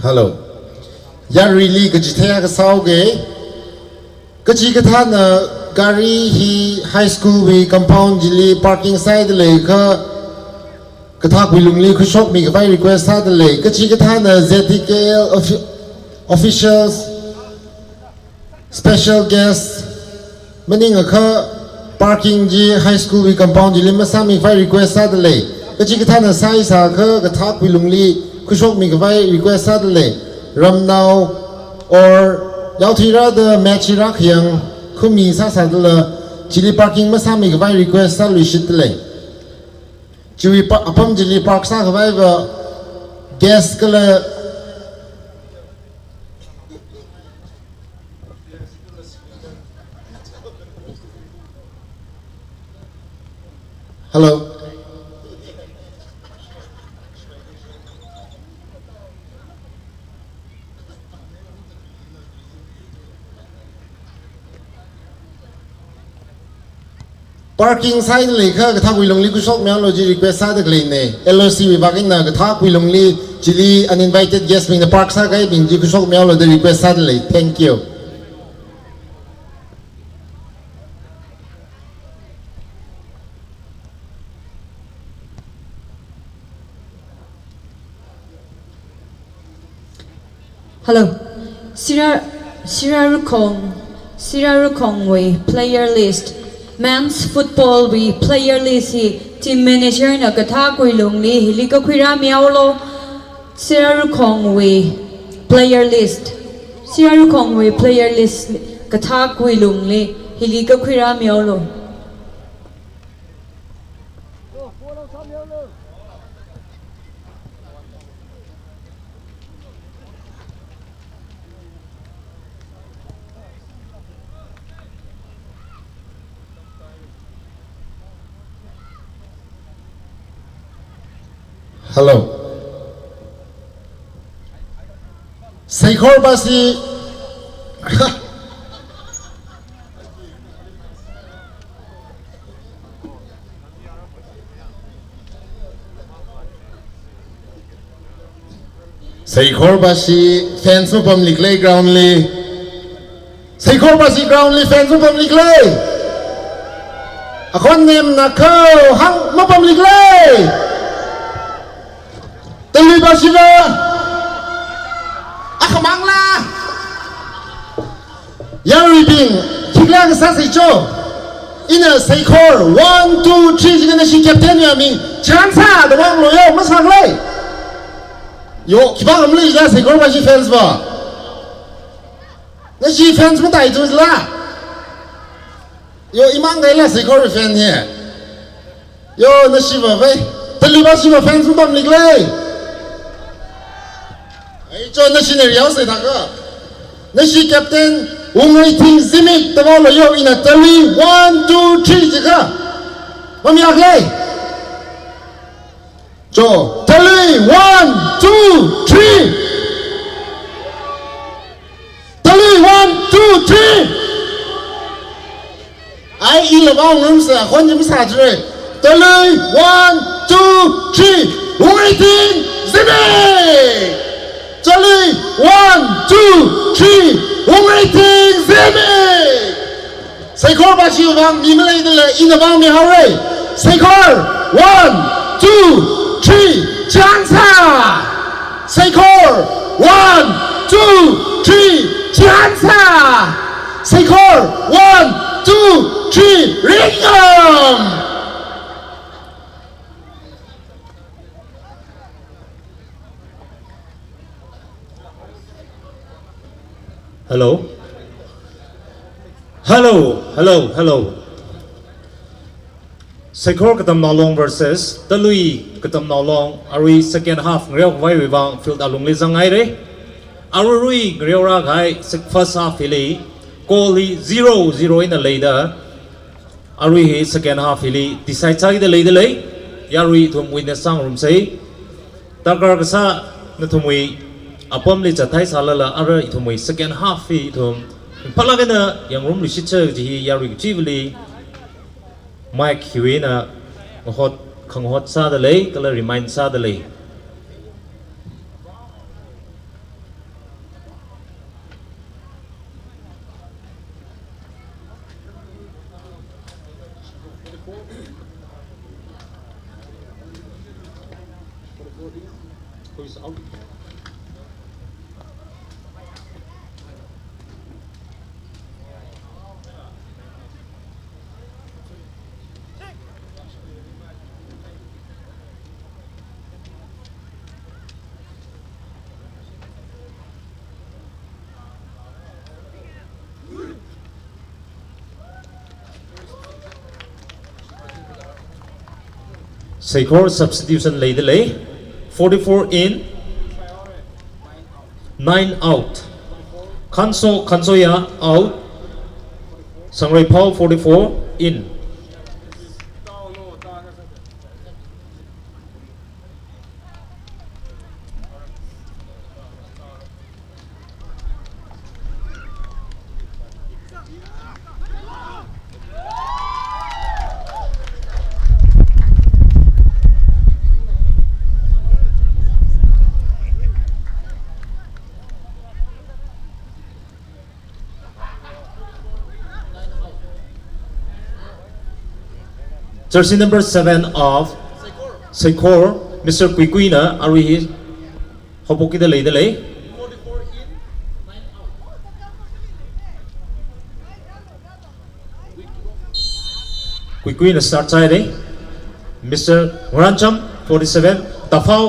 Hello. Yaruili kachithei akha sāuge. Kachikathāna gari hi high school wui compound chili parking sāhaida leiakha, kathak wui lungli khuishokmi khavai request sāda lei. Kachikathāna Z T K L offi-, officials, special guest, maningakha parking chi high school wui compound chili masāmi khavai request sāda lei. Kachikathāna sāhaisāakha kathak wui lungli khuishokmi khavai request sāda lei. Ramnao or yaothui rāda match hi rākhayang khumi sāsādala chili parking masāmi khavai request sāluishitda lei. Chiwui pa-, apam chili park sākhavaiva guest kala Hello. Parking sāda leikha Kathakui Lungli khuishokmihaolu ji request sāda khaleina. L O C wui vang eina Kathakui Lungli chili uninvited guest bingna park sākahaibing chi khuishokmihaolu da request sāda lei. Thank you. Hello. Sira, Sira Rukhong, Sira Rukhongwui player list. Men's football wui player list hi team manager na Kathakui Lungli hili kakhuirāmihaolu. Sira Rukhongwui player list. Sira Rukhongwui player list Kathakui Lungli hili kakhuirāmihaolu. Hello. Seikhor Bashi. Seikhor Bashi fans mapamlikhala ground li. Seikhor Bashi ground li fans mapamlikhala. Akhon nemna khao hāng mapamlikhala. Talui Bashi va. Akhamangla. Yaruibing, khikhala sāsei cho. Ina Seikhor, one, two, three, jikha nashi captain ya mi, chance da vānglo yo, masākhala. Yo, khipākha malei jila Seikhor Bashi fans va. Nashi fans matai tu jila. Yo, imang kaila Seikhor fan hi. Yo, nashi va vai. Talui Bashi va fans mapamlikhala. Ai, cho nashi ne riau se thaka. Nashi captain, Wungreithing Zimik, da vālo yo ina Talui, one, two, three, jikha. Mamiakhala. Cho, Talui, one, two, three. Talui, one, two, three. Ai, ila vāngarumsa, khon jim sāchire. Talui, one, two, three. Wungreithing Zimik. Talui, one, two, three. Wungreithing Zimik. Seikhor Bashi vang mi maleidalei, ina vāngmihaora. Seikhor, one, two, three, chance. Seikhor, one, two, three, chance. Seikhor, one, two, three, ringam. Hello. Hello, hello, hello. Seikhor Katamnao Long versus Talui Katamnao Long, arui second half ngareokhavai vang field alungli zangngaira. Aruirui ngareorākahai sek-, first half hili, goal hi zero zero eina leida. Arui hi second half hili decide sākida leidalei. Yarui ithum witness sāngarumsei. Darkar kasā nathumwui apamli chathai sālala ara ithumwui second half hi ithum phalak eina yangngarumluishitsa kaji hi yarui kachivali mic hiwui eina ngahot, khangahot sādalei, kala remind sādalei. Seikhor substitution leidalei. Forty-four in, nine out. Khanso, Khansoya out. Sangreiphao forty-four in. Jersey number seven of Seikhor, Mister Kuikuina, arui hi haophok kida leidalei. Kuikuina start sāhaira. Mister Ngarancham, forty-seven, Taphao,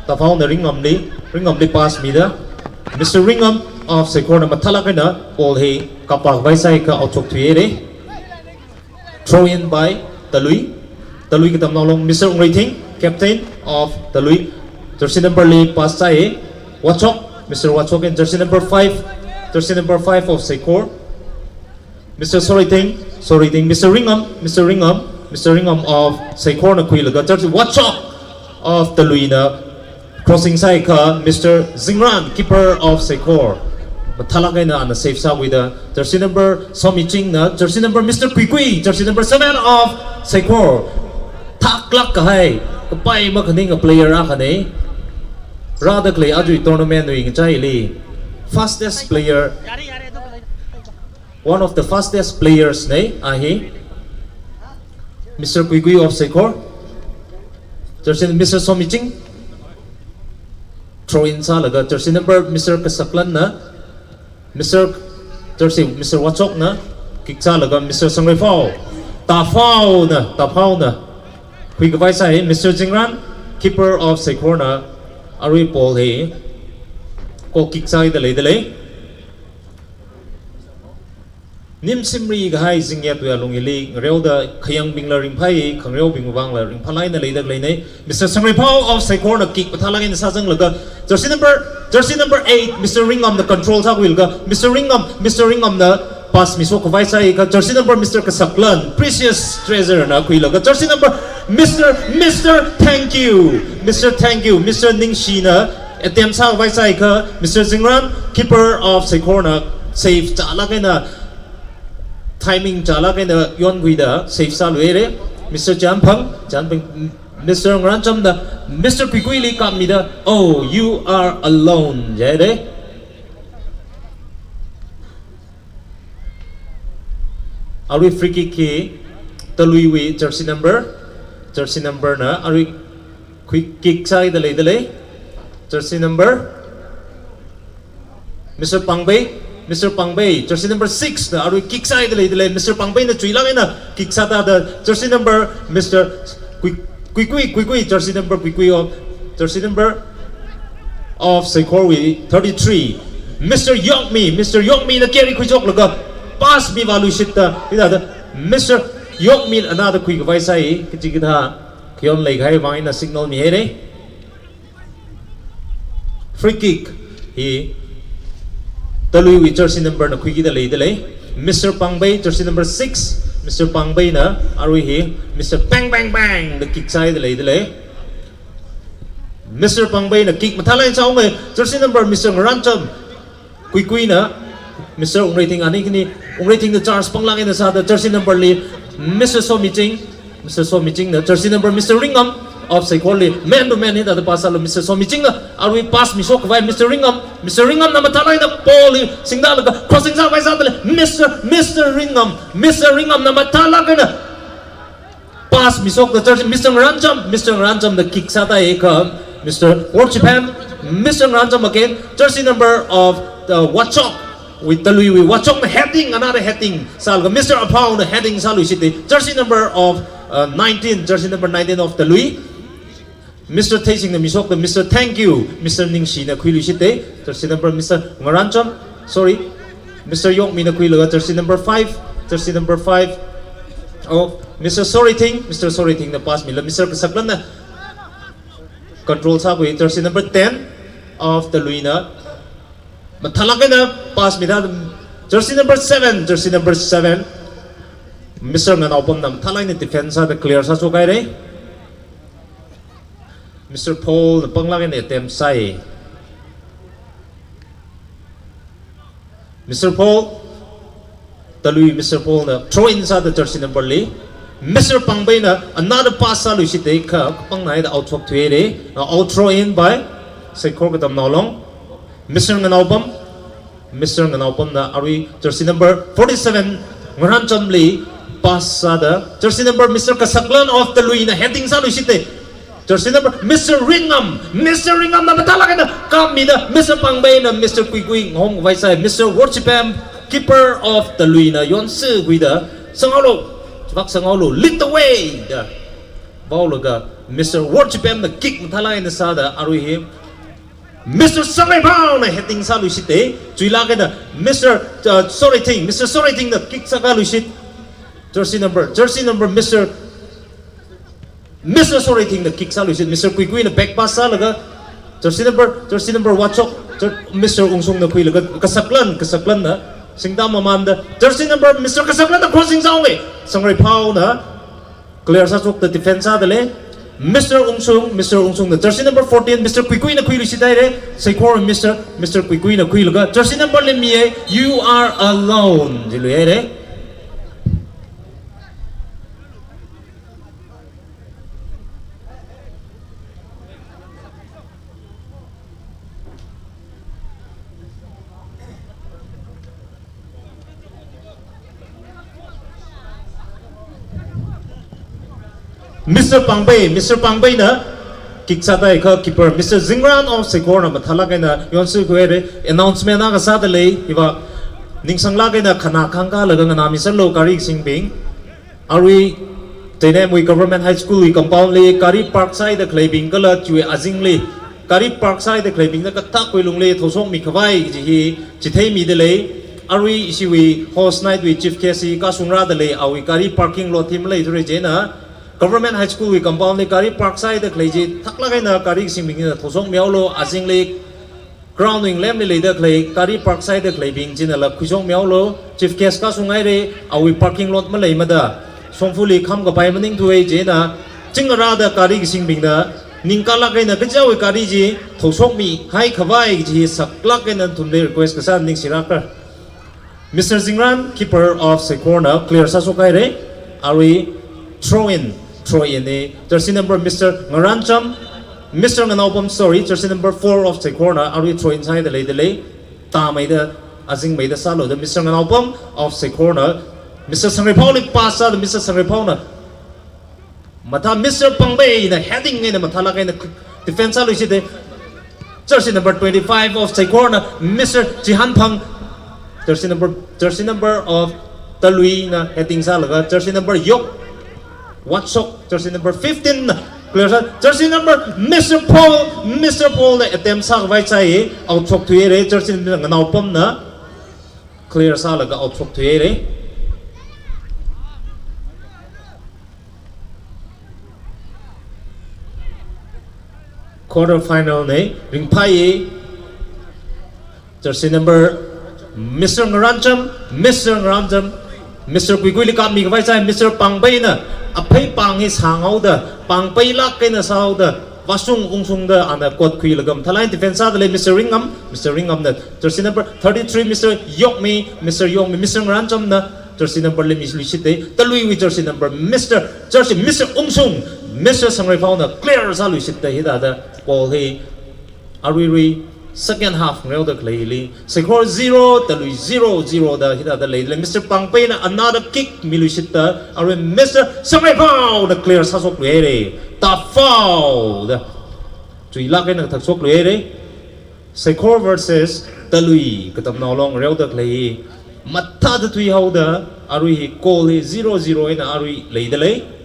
Taphaona Ringamli, Ringamli pass mida. Mister Ringam of Seikhorna mathālāk eina ball hi kapā khavai sāakha outshokthuihaira. Throw in by Talui. Talui katamnao long Mister Ungreithing, captain of Talui. Jersey number li pass sāi. Wachok, Mister Wachok and jersey number five, jersey number five of Seikhor. Mister Sorithing, Sorithing, Mister Ringam, Mister Ringam, Mister Ringam of Seikhorna khuilaga jersey Wachok of Taluina crossing sāakha Mister Zingran, keeper of Seikhor, mathālāk eina ana save sākhuida, jersey number Somichingna, jersey number Mister Kuikui, jersey number seven of Seikhor. Thaklāk kahai, kapai makhaninga player akhana. Rāda khalei ajawui tournament wui ngachaili fastest player, one of the fastest players na, a hi Mister Kuikui of Seikhor. Jersey Mister Somiching. Throw in sālaga jersey number Mister Kasaklanna, Mister jersey Mister Wachokna kick sālaga Mister Sangreifao, Taphaona, Taphaona khui khavai sāi. Mister Zingran, keeper of Seikhorna arui ball hi goal kick sāida leidalei. Nim simri kahai zingyatwui alung hili ngareoda khayangbingla ringphai, khangareobing vangla ringphālāk eina leida khaleina. Mister Sangreifao of Seikhorna kick mathālāk eina sāzanglaga jersey number, jersey number eight, Mister Ringamna control sākhuilaga, Mister Ringam, Mister Ringamna pass mishok khavai sāakha jersey number Mister Kasaklan, Precious Treasure na khuilaga jersey number Mister, Mister Thank You, Mister Thank You, Mister Ningshina attempt sākhavai sāakha Mister Zingran, keeper of Seikhorna save chālāk eina, timing chālāk eina yonkhuida save sāluihaira. Mister Chanphang, Chanphang, Mister Ngaranchamna Mister Kuikuili kapmida, "Oh, you are alone," jihaira. Arui free kick hi Taluiwui jersey number, jersey number na arui khui kick sāida leidalei. Jersey number Mister Pangbei, Mister Pangbei, jersey number six na arui kick sāida leidalei. Mister Pangbeina chuilāk eina kick sāda, jersey number Mister Kui, Kuikui, Kuikui, jersey number Kuikui of, jersey number of Seikhorwui thirty-three, Mister Yokmi, Mister Yokmina carry khuishoklaga pass mivāluishitda, hithāda Mister Yokmi anada khui khavai sāi, kachikathā khayon leikahai vang ina signal mihaira. Free kick hi Taluiwui jersey number na khuikida leidalei. Mister Pangbei, jersey number six, Mister Pangbeina arui hi Mister Bang Bang Bang da kick sāida leidalei. Mister Pangbeina kick mathālāk eina sāunga, jersey number Mister Ngarancham Kuikuina, Mister Ungreithing ani khani, Ungreithingna charge panglāk eina sāda jersey number li Mister Somiching, Mister Somichingna jersey number Mister Ringam of Seikhorli man to man hithāda pass sālu. Mister Somichingna arui pass mishok khavai Mister Ringam, Mister Ringamna mathālāk eina ball hi singdalaga crossing sākhavai sādalei. Mister, Mister Ringam, Mister Ringamna mathālāk eina pass mishokda jersey Mister Ngarancham, Mister Ngaranchamna kick sāda akha Mister Worshiphan, Mister Ngarancham again, jersey number of the Wachok, with Taluiwui Wachokna heading, another heading sālaga Mister Aphaona heading sāluishitda, jersey number of, uh, nineteen, jersey number nineteen of Talui. Mister Theisingna mishokda Mister Thank You, Mister Ningshina khuiluishitda, jersey number Mister Ngarancham, sorry, Mister Yokmina khuilaga jersey number five, jersey number five of Mister Sorithing, Mister Sorithingna pass mila, Mister Kasaklanna control sākhui, jersey number ten of Taluina mathālāk eina pass mida, jersey number seven, jersey number seven, Mister Nganaopamna mathālāk eina defense sāda clear sāshokhaira. Mister Paulna panglāk eina attempt sāi. Mister Paul, Talui Mister Paulna throw in sāda jersey number li, Mister Pangbeina another pass sāluishitda kha kapangnaida out shokthuihaira. Now out throw in by Seikhor katamnao long, Mister Nganaopam, Mister Nganaopamna arui jersey number forty-seven Ngaranchamli Pass sāda, jersey number Mister Kasaklan of Taluina heading sāluishitta. Jersey number Mister Ringam, Mister Ringam na mathālāk eina kapmida, Mister Pangbeina Mister Kuikui ngahomkhavai sāi, Mister Worshipam, keeper of Taluina yonsākhuida, sanghaolu, chivak sanghaolu, lead the way da vaolaga, Mister Worshipam na kick mathālāk eina sāda, arui hi Mister Sangreiphaona heading sāluishitta. Chuilāk eina Mister, uh, Sorithing, Mister Sorithingna kick sākāluishit. Jersey number, jersey number Mister, Mister Sorithingna kick sāluishit. Mister Kuikuina back pass sālaga, jersey number, jersey number Wachok, jer-, Mister Ungsungna khuilaga, Kasaklan, Kasaklanna singda mamanda, jersey number Mister Kasaklanna crossing sāhaowa. Sangreiphaona clear sāshokta defense sāda lei. Mister Ungsung, Mister Ungsungna jersey number fourteen, Mister Kuikuina khuiluishit haira. Seikhor Mister, Mister Kuikuina khuilaga, jersey number li miya, "You are alone" jiluihaira. Mister Pangbei, Mister Pangbeina kick sāda kha keeper Mister Zingran of Seikhorna mathālāk eina yonsākhuihaira. Announcement akha sāda lei, hiva ningsanglāk eina khanā khangkālaga nganāmiserlu gari kasingbing. Arui Teinemwui Government High School wui compound li gari park sāhaida khaleibing kala chiwui azingli gari park sāhaida khaleibingna kathak khuilungli thosokmikhavai chi hi chitheimida lei. Arui ishiwui host night wui chief guest hi kashung rāda lei, awui gari parking lot hi maleithura chieina Government High School wui compound li gari park sāhaida khalei chi thaklāk eina gari kasingbingna thosokmihaolu, azingli ground wui ngalemli leida khalei, gari park sāhaida khaleibing chinala khuishokmihaolu. Chief guest kashung haira, awui parking lot maleimada shongfali khamkapai maningthuwa chieina, chingarāda gari kasingbingna ningkālāk eina kachichāwui gari chi thosokmihaikhavai chi saklāk eina nathumli request kasā ningshilākra. Mister Zingran, keeper of Seikhorna clear sāshok haira. Arui throw in, throw in hi jersey number Mister Ngarancham, Mister Nganaopam, sorry, jersey number four of Seikhorna arui throw in sāhaida leida lei. Tāmeida, azingmeida sālu da Mister Nganaopam of Seikhorna, Mister Sangreiphaoli pass sāda, Mister Sangreiphaona mathā, Mister Pangbeina heading eina mathālāk eina defense sāluishitta. Jersey number twenty-five of Seikhorna, Mister Chihanphang. Jersey number, jersey number of Taluina heading sālaga, jersey number Yok Watsok, jersey number fifteen clear sā, jersey number Mister Paul, Mister Paulna attempt sākhavai chi out shokthuihaira, jersey number Nganaopamna clear sālaga out shokthuihaira. Quarter final na ringphāya. Jersey number Mister Ngarancham, Mister Ngarancham, Mister Kuikuili kapmikhavai chi Mister Pangbeina aphei pāng hi sānghaoda, pāng peilāk eina sāhaoda, vāshung ungsungda ana coat khuilaga mathālāk eina defense sāda lei Mister Ringam, Mister Ringamna jersey number thirty-three, Mister Yokmi, Mister Yokmi, Mister Ngaranchamna jersey number li miluishitta, Taluiwui jersey number, Mister jersey, Mister Ungsung, Mister Sangreiphaona clear sāluishitta hithāda goal hi aruirui second half ngareoda khaleili, Seikhor zero, Talui zero, zero da hithāda leida lei. Mister Pangbeina another kick miluishitta, arui Mister Sangreiphaona clear sāshokluihaira. Tāphao da chuilāk eina kathak shokluihaira. Seikhor versus Talui katamnao long ngareoda khalei hi mathāda thuihaoda, arui hi goal hi zero zero eina arui leida lei.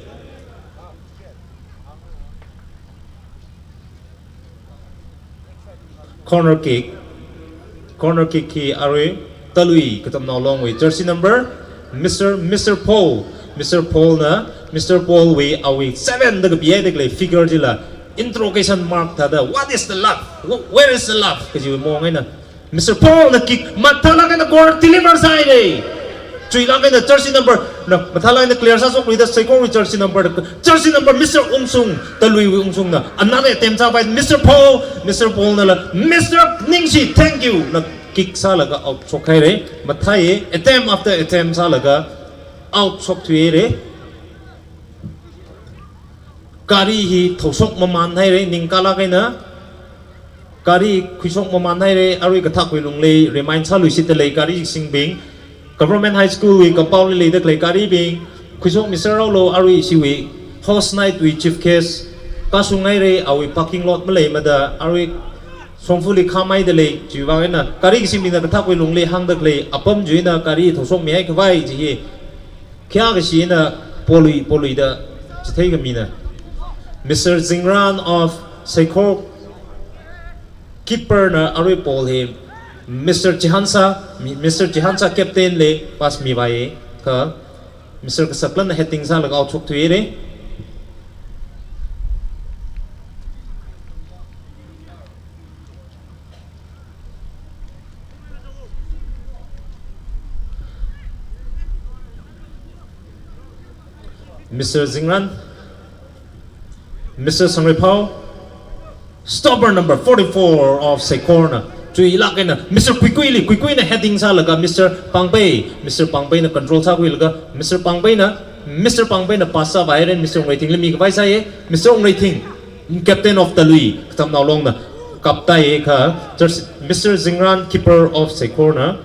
Corner kick. Corner kick hi arui Talui katamnao longwui jersey number Mister, Mister Paul. Mister Paulna, Mister Paulwui awui seven da kapihaida khalei figure chila interrogation mark thāda, "What is the love? Wh-, where is the love?" kajiwui maong eina Mister Paulna kick mathālāk eina goal deliver sāhaira. Chuilāk eina jersey number, na, mathālāk eina clear sāshokluida Seikhorwui jersey number, jersey number Mister Ungsung, Taluiwui Ungsungna another attempt sāpai, Mister Paul, Mister Paulnala, "Mister Ningshi, thank you," na kick sālaga out shokhaira. Mathāya, attempt after attempt sālaga out shokthuihaira. Gari hi thoshok maman haira, ningkālāk eina. Gari khuishok maman haira, arui kathak khuilungli remind sāluishitta lei garisingbing. Government High School wui compound li leida khalei garibing, Khuishok Mister Raolo arui ishiwui host night wui chief guest kashung haira, awui parking lot maleimada arui shongfali khamhaida lei, chiwui vang eina gari kashimina kathakwui lungli hāngda khalei apam chieina gari thoushokmihai khavai chi hi khayākashi eina polui poluida chithei khamina. Mister Zingran of Seikhor, keeper na arui ball hi Mister Chihansa, Mi-, Mister Chihansa captain li pass mivai kha Mister Kasaklan na heading sālaga out shokthuihaira. Mister Zingran, Mister Sangrephao, stopper number forty-four of Seikhor na chuilāk eina Mister Kuikui li, Kuikui na heading sālaga Mister Pangpei, Mister Pangpei na control sākhuilaga Mister Pangpei na, Mister Pangpei na pass sāvai haira, Mister Ungreithing li mikhavai sāya, Mister Ungreithing, captain of Talui Katamnao Long na kaptaiya kha, Mister Zingran, keeper of Seikhor na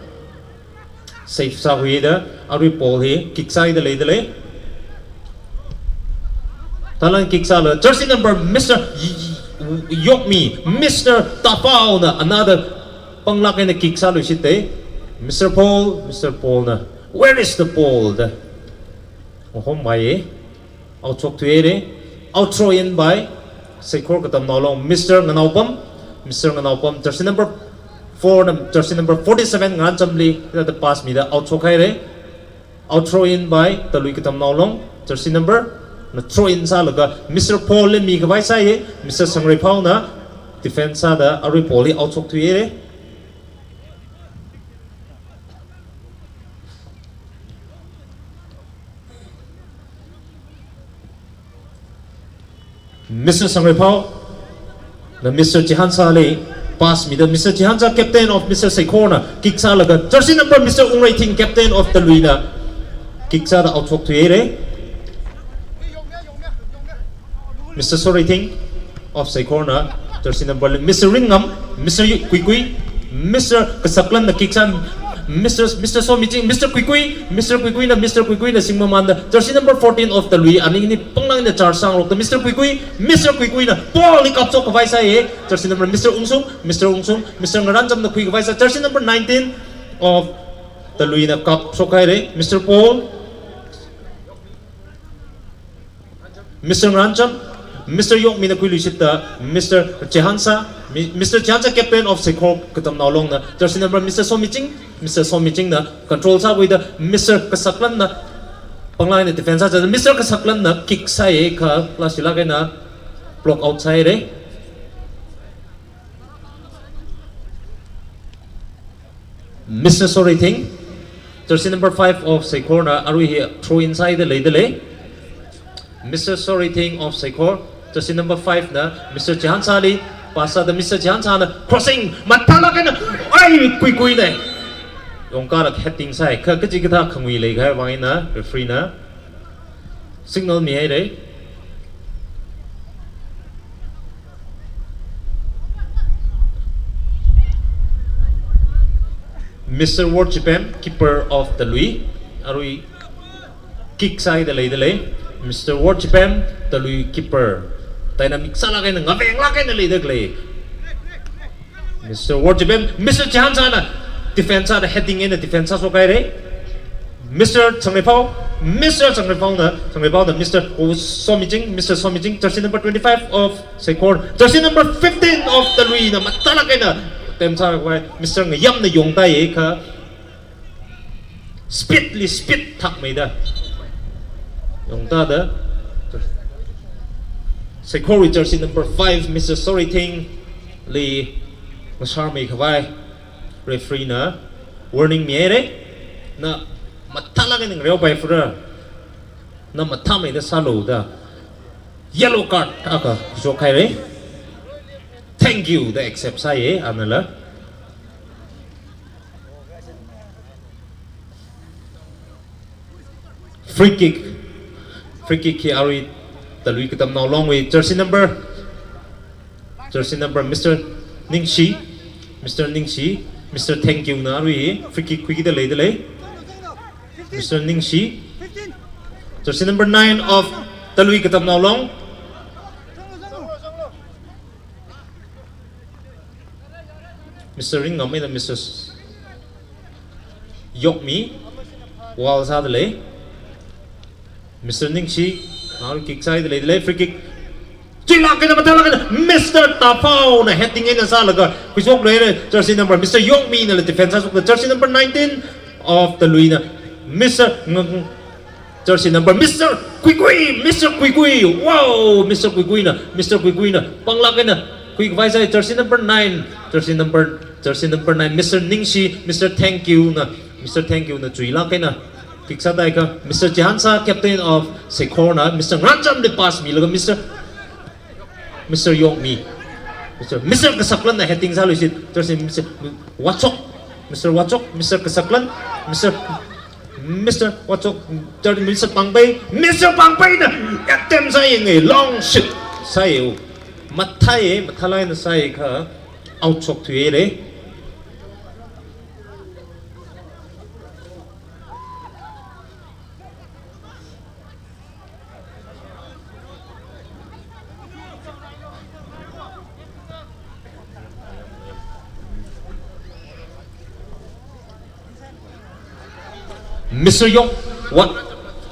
save sākhuida arui ball hi kick sāhaida leida lei. Talan kick sālaga jersey number Mister Y-, Y-, Yokmi, Mister Tapao na another panglāk eina kick sāluishitta. Mister Paul, Mister Paul na, "Where is the ball?" da ngahomvai. Out shokthuihaira. Out throw in by Seikhor Katamnao Long, Mister Nganaopam, Mister Nganaopam, jersey number four na, jersey number forty-seven Ngaranchamli, hithāda pass mida out shokhaira. Out throw in by Talui Katamnao Long, jersey number na throw in sālaga Mister Paul li mikhavai sāya, Mister Sangrephao na defense sāda arui ball hi out shokthuihaira. Mister Sangrephao na Mister Chihansa li pass mida Mister Chihansa, captain of Mister Seikhor na kick sālaga jersey number Mister Ungreithing, captain of Talui na kick sāda out shokthuihaira. Mister Soreithing of Seikhor na jersey number li Mister Ringam, Mister Yu-, Kuikui, Mister Kasaklan na kick sā, Mister, Mister Somiching, Mister Kuikui, Mister Kuikui na, Mister Kuikui na singmamānda jersey number fourteen of Talui, aning ni panglāk eina charge sāngarokta Mister Kuikui, Mister Kuikui na ball hi kapshok khavai sāya, jersey number Mister Ungsum, Mister Ungsum, Mister Ngaranchamna khuikhavai sā, jersey number nineteen of Talui na kapshokhaira, Mister Paul, Mister Ngaranchan, Mister Yokmi na khuiluishitta, Mister Chihansa, Mi-, Mister Chihansa, captain of Seikhor Katamnao Long na, jersey number Mister Somiching, Mister Somiching na control sākhuida, Mister Kasaklan na panglāk eina defense sā, Mister Kasaklan na kick sāya kha, last chilāk eina block out sāhaira. Mister Soreithing, jersey number five of Seikhor na arui hi throw in sāhaida leida lei. Mister Soreithing of Seikhor, jersey number five na Mister Chihansa li pass sāda Mister Chihansa na crossing mathālāk eina, ai, Kuikui na yongkālaga heading sāya kha, kachikathā khangui leikhavai vang eina referee na signal mihaira. Mister Worchipem, keeper of Talui, arui kick sāhaida leida lei. Mister Worchipem, Talui keeper. Dynamic sālāk eina, ngavenglāk eina leida khalei. Mister Worchipem, Mister Chihansa na defense sāda heading eina defense sāshokhaira. Mister Sangrephao, Mister Sangrephao na, Sangrephao na, Mister Somiching, Mister Somiching, jersey number twenty-five of Seikhor, jersey number fifteen of Talui na mathālāk eina attempt sākhavai, Mister Ngayam na yongtaiya kha, speed li speed thakmeida yongtada. Seikhorwui jersey number five, Mister Soreithing li ngasharmeikhavai referee na warning mihaira. Na mathālāk eina ngareopai fura, na mathāmeida sālu da yellow card akha shokhaira. Thank you da accept sāya anala. Free kick. Free kick hi arui Talui Katamnao Longwui jersey number, jersey number Mister Ningshi, Mister Ningshi, Mister Thank You na arui free kick khuikida leida lei. Mister Ningshi. Jersey number nine of Talui Katamnao Long. Mister Ringnam eina Mister Yokmi, wall sāda lei. Mister Ningshi, now kick side lei, lei free kick. Chuilāk eina, mathālāk eina, Mister Tapaona heading eina sālaga khuishok lei, jersey number, Mister Yokmina la defense sāshok, jersey number nineteen of Taluina, Mister Ng-, jersey number, Mister Kuikui, Mister Kuikui, wow, Mister Kuikuina, Mister Kuikuina, panglāk eina khuikhavai sāi, jersey number nine, jersey number, jersey number nine, Mister Ningshi, Mister Thank You na, Mister Thank You na chuilāk eina kick sāda kha, Mister Chihansa, captain of Seikhorna, Mister Ngarchamli pass milaga, Mister Mister Yokmi. Mister, Mister Kasaklanna heading sāluishit. Jersey Mister Wachok. Mister Wachok, Mister Kasaklan, Mister, Mister Wachok, Mister Pangpei, Mister Pangpeina attempt sāyanga, long shot sāya. Mathāya, mathālāk eina sāya kha, out shokthuiya lei. Mister Yok, what?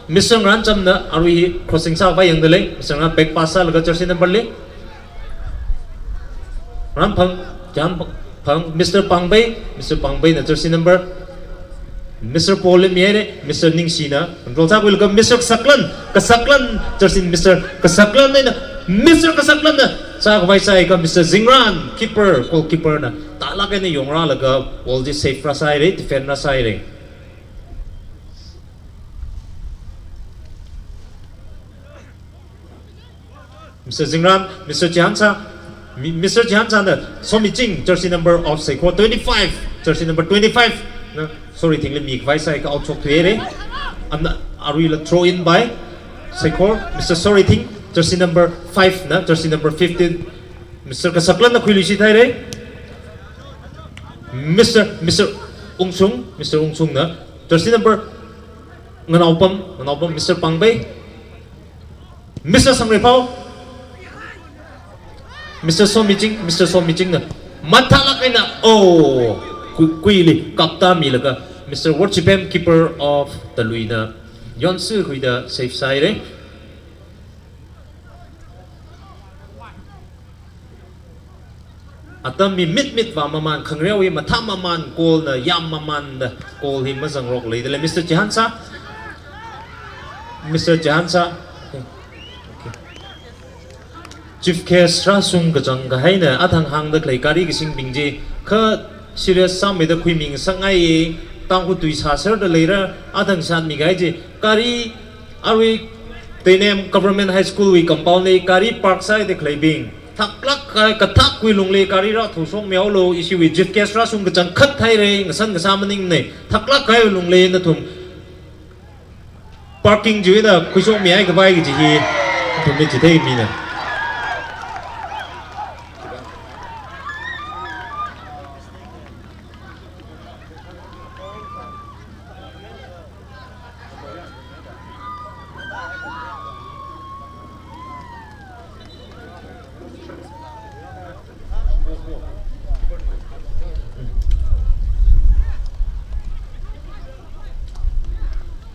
Mister Ngarchamna arui crossing sākhavai yangda lei. Mister Ngarcham back pass sālaga jersey number li. Ramphang, Jamphang, Mister Pangpei, Mister Pangpeina jersey number, Mister Paulli mihaira, Mister Ningshina control sākhuilaga Mister Kasaklan, Kasaklan, jersey Mister Kasaklan eina, Mister Kasaklanna sākhavai sāi kha Mister Zingran, keeper, goalkeeperna talāk eina yongrālaga ball chi save rāsāhaira, defend rāsāhaira. Mister Zingran, Mister Chihansa, Mi-, Mister Chihansana Somiching, jersey number of Seikhor, twenty-five, jersey number twenty-five na Sorithingli mikhavai sāi kha out shokthuiya lei. Ana aruila throw in by Seikhor, Mister Sorithing, jersey number five na, jersey number fifteen, Mister Kasaklanna khuiluishit haira. Mister, Mister Ungsung, Mister Ungsungna, jersey number Nganaopam, Nganaopam, Mister Pangpei, Mister Sangreipao, Mister Somiching, Mister Somichingna mathālāk eina, oh, Kui-, Kuili kapta milaga, Mister Worshipem, keeper of Taluina yonsi khuida save sāhaira. Atam mi mitmit vāmamān, khangareowui mathāmamān, goalna yāmmamānda, goal hi mazangrok leida lei. Mister Chihansa, Mister Chihansa, okay. Okay. Chief guest rāshung kachangkahaina, athang hāngda khalei gari kasingbing chi kha serious sāmeida khuimingasakngai, Tangkhul tui sāserda leira, athang shanmikahai chi, gari arui Teinem Government High School wui compound li gari park sāhaida khaleibing, thaklāk kahai kathakwui lungli gari rāthushokmihaolu, ishiwui chief guest rāshung kachangkhat haira, ngasan kasā maningmana, thaklāk kahaiwui lungli nathum parking chiwuina khuishokmihai khavai kaji hi nathumli chitheimina.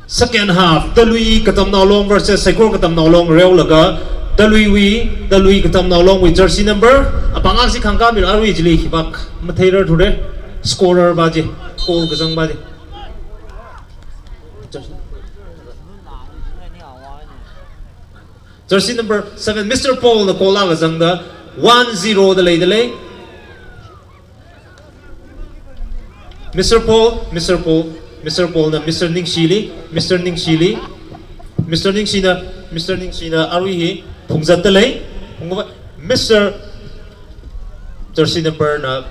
Second half, Talui Katamnao Long versus Seikhor Katamnao Long reolaga, Taluiwui, Talui Katamnao Longwui jersey number, apāng aksi khangkāmil arui chili hivāk matheirarthura, scorer va chi, goal kazang va chi. Jersey number seven, Mister Paulna goal akha zangda, one zero da leida lei. Mister Paul, Mister Paul, Mister Paulna Mister Ningshili, Mister Ningshili, Mister Ningshina, Mister Ningshina arui hi phungzatda lei. Phungva, Mister jersey number na,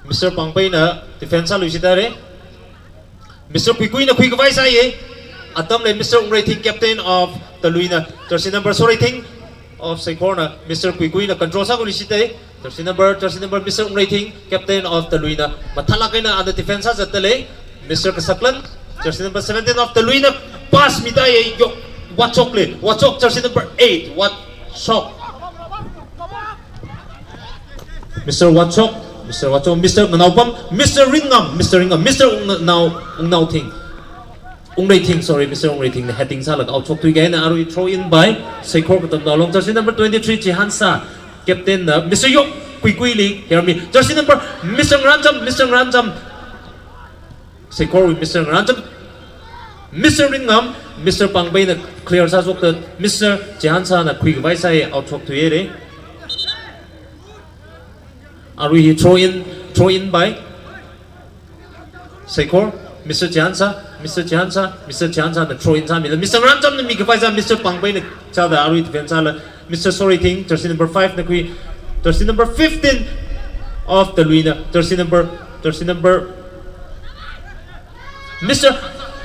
Mister Pangpeina defense sāluishit haira. Mister Kuikuina khuikhavai sāya. Atamli Mister Ungreithing, captain of Taluina, jersey number, Sorithing of Seikhorna, Mister Kuikuina control sākhuiluishita. Jersey number, jersey number, Mister Ungreithing, captain of Taluina, mathālāk eina ana defense sāzatda lei. Mister Kasaklan, jersey number seventeen of Taluina, Pass mida ye, yok, Wachokli. Wachok, jersey number eight, Wachok. Mister Wachok, Mister Wachok, Mister Nganaopam, Mister Ringam, Mister Ringam, Mister Ungnao, Ungnaothing. Ungreithing, sorry, Mister Ungreithing, heading sālaga out shokthuiga eina arui throw in by Seikhor Katamnaolong, jersey number twenty-three, Chihansa, captain na, Mister Yok Kuikuili, hear me, jersey number, Mister Ngarancham, Mister Ngarancham, Seikhorwui Mister Ngarancham, Mister Ringam, Mister Pangbeina clear sāshokta, Mister Chihansana khuikhavai sāi, out shokthuihaira. Arui hi throw in, throw in by Seikhor, Mister Chihansa, Mister Chihansa, Mister Chihansana throw in sāmila, Mister Ngarancham na mikhavai sā, Mister Pangbeina chāda arui defense sāla, Mister Sorithing, jersey number five na khui, jersey number fifteen of Taluina, jersey number, jersey number, Mister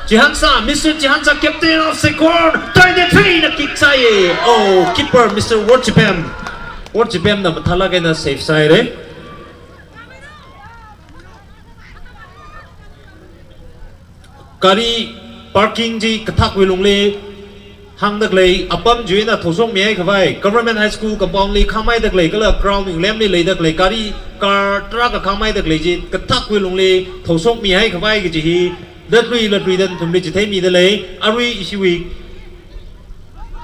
Chihansa, Mister Chihansa, captain of Seikhor, twenty-three na kick sāi. Oh, keeper, Mister Worchipem. Worchipemna mathālāk eina save sāhaira. Gari parking chi kathakwui lungli hāngda khalei apam china thosokmihai khavai, Government High School compound li khamhaida khalei kala ground wui lemli leida khalei gari car tarākha khamhaida khalei chi kathakwui lungli thosokmihai khavai kaji hi latlui latluida nathumli chitheimida lei. Arui ishiwui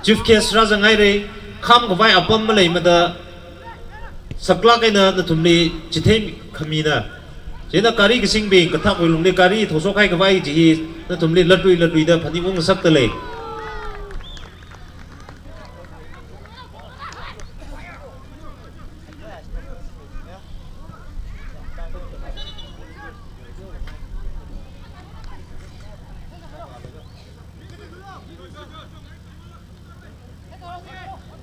chief guest rāzanghaira, khamkhavai apam maleimada saklāk eina nathumli chitheikhamina. Chieina gari kasingbing kathakwui lungli gari thosokhai khavai chi hi nathumli latlui latluida phaningung ngasakda lei.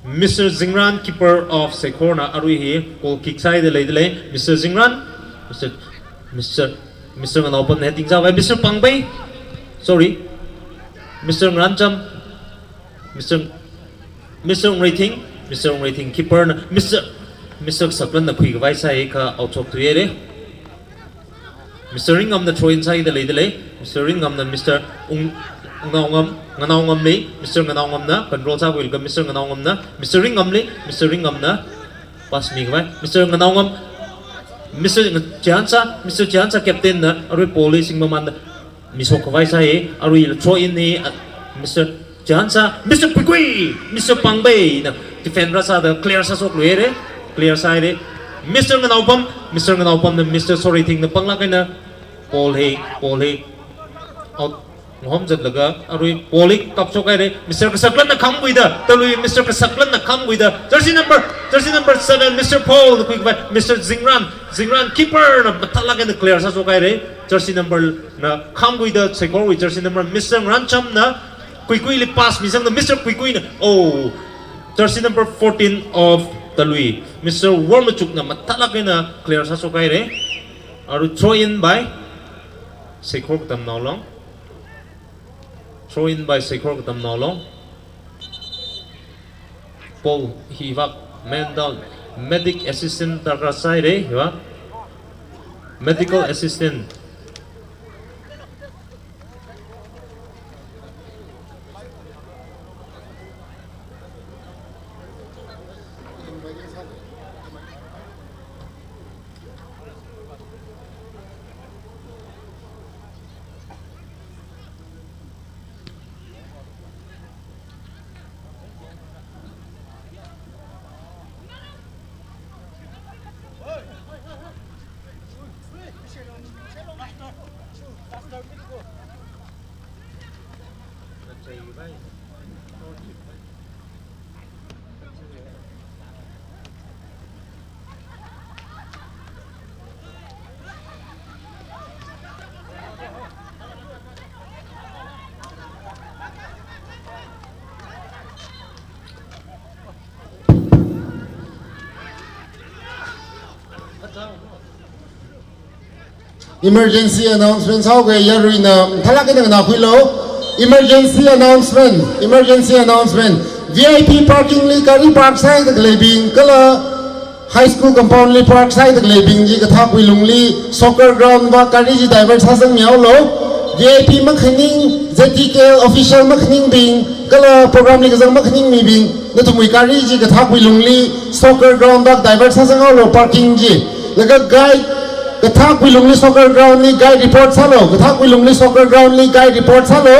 Mister Zingran, keeper of Seikhorna arui hi goal kick sāhaida leida lei. Mister Zingran, Mister, Mister, Mister Nganaopamna heading sāvai, Mister Pangbei, sorry, Mister Ngarancham, Mister, Mister Ungreithing, Mister Ungreithing keeperna, Mister, Mister Saklanna khuikhavai sāi kha out shokthuihaira. Mister Ringamna throw in sāhaida leida lei. Mister Ringamna Mister Ung, Nganaongam, Nganaongamli, Mister Nganaongamna control sākhuilaga Mister Nganaongamna, Mister Ringamli, Mister Ringamna pass mikhavai, Mister Nganaongam, Mister Ng-, Chihansa, Mister Chihansa captain na arui ball hi singmamānda mishok khavai sāi, arui throw in hi, uh, Mister Chihansa, Mister Kuikui, Mister Pangbeina defend rāsāda clear sāshokluihaira, clear sāhaira. Mister Nganaopam, Mister Nganaopamna Mister Sorithingna panglāk eina ball hi, ball hi out ngahom zatlaga arui ball hi kapshokhaira. Mister Kasaklanna khamkhuida, Talui Mister Kasaklanna khamkhuida, jersey number, jersey number seven, Mister Paul na khuikhavai, Mister Zingran, Zingran keeperna mathālāk eina clear sāshokhaira. Jersey number na khamkhuida, Seikhorwui jersey number Mister Ngaranchamna Kuikuili pass misangda Mister Kuikuina, oh, jersey number fourteen of Talui, Mister Wormachukna mathālāk eina clear sāshokhaira. Arui throw in by Seikhor Katamnaolong. Throw in by Seikhor Katamnaolong. Ball hi vak, man down. Medic assistant darkar sāhaira, hi vak. Medical assistant. Emergency announcement sāhaoga yaruina, mathālāk eina nganākhuilu. Emergency announcement, emergency announcement. V I P parking li gari park sāhaida khaleibing kala high school compound li park sāhaida khaleibing chi kathakwui lungli soccer ground va gari chi divert sāsangmihaolu. V I P makhaning, Z T K L official makhaningbing, kala program li kazang makhaning mibing, nathumwui gari chi kathākwui lungli soccer ground dak divert sāzanghaolu parking chi. Laga guide, kathākwui lungli soccer ground li guide report sālu, kathākwui lungli soccer ground li guide report sālu.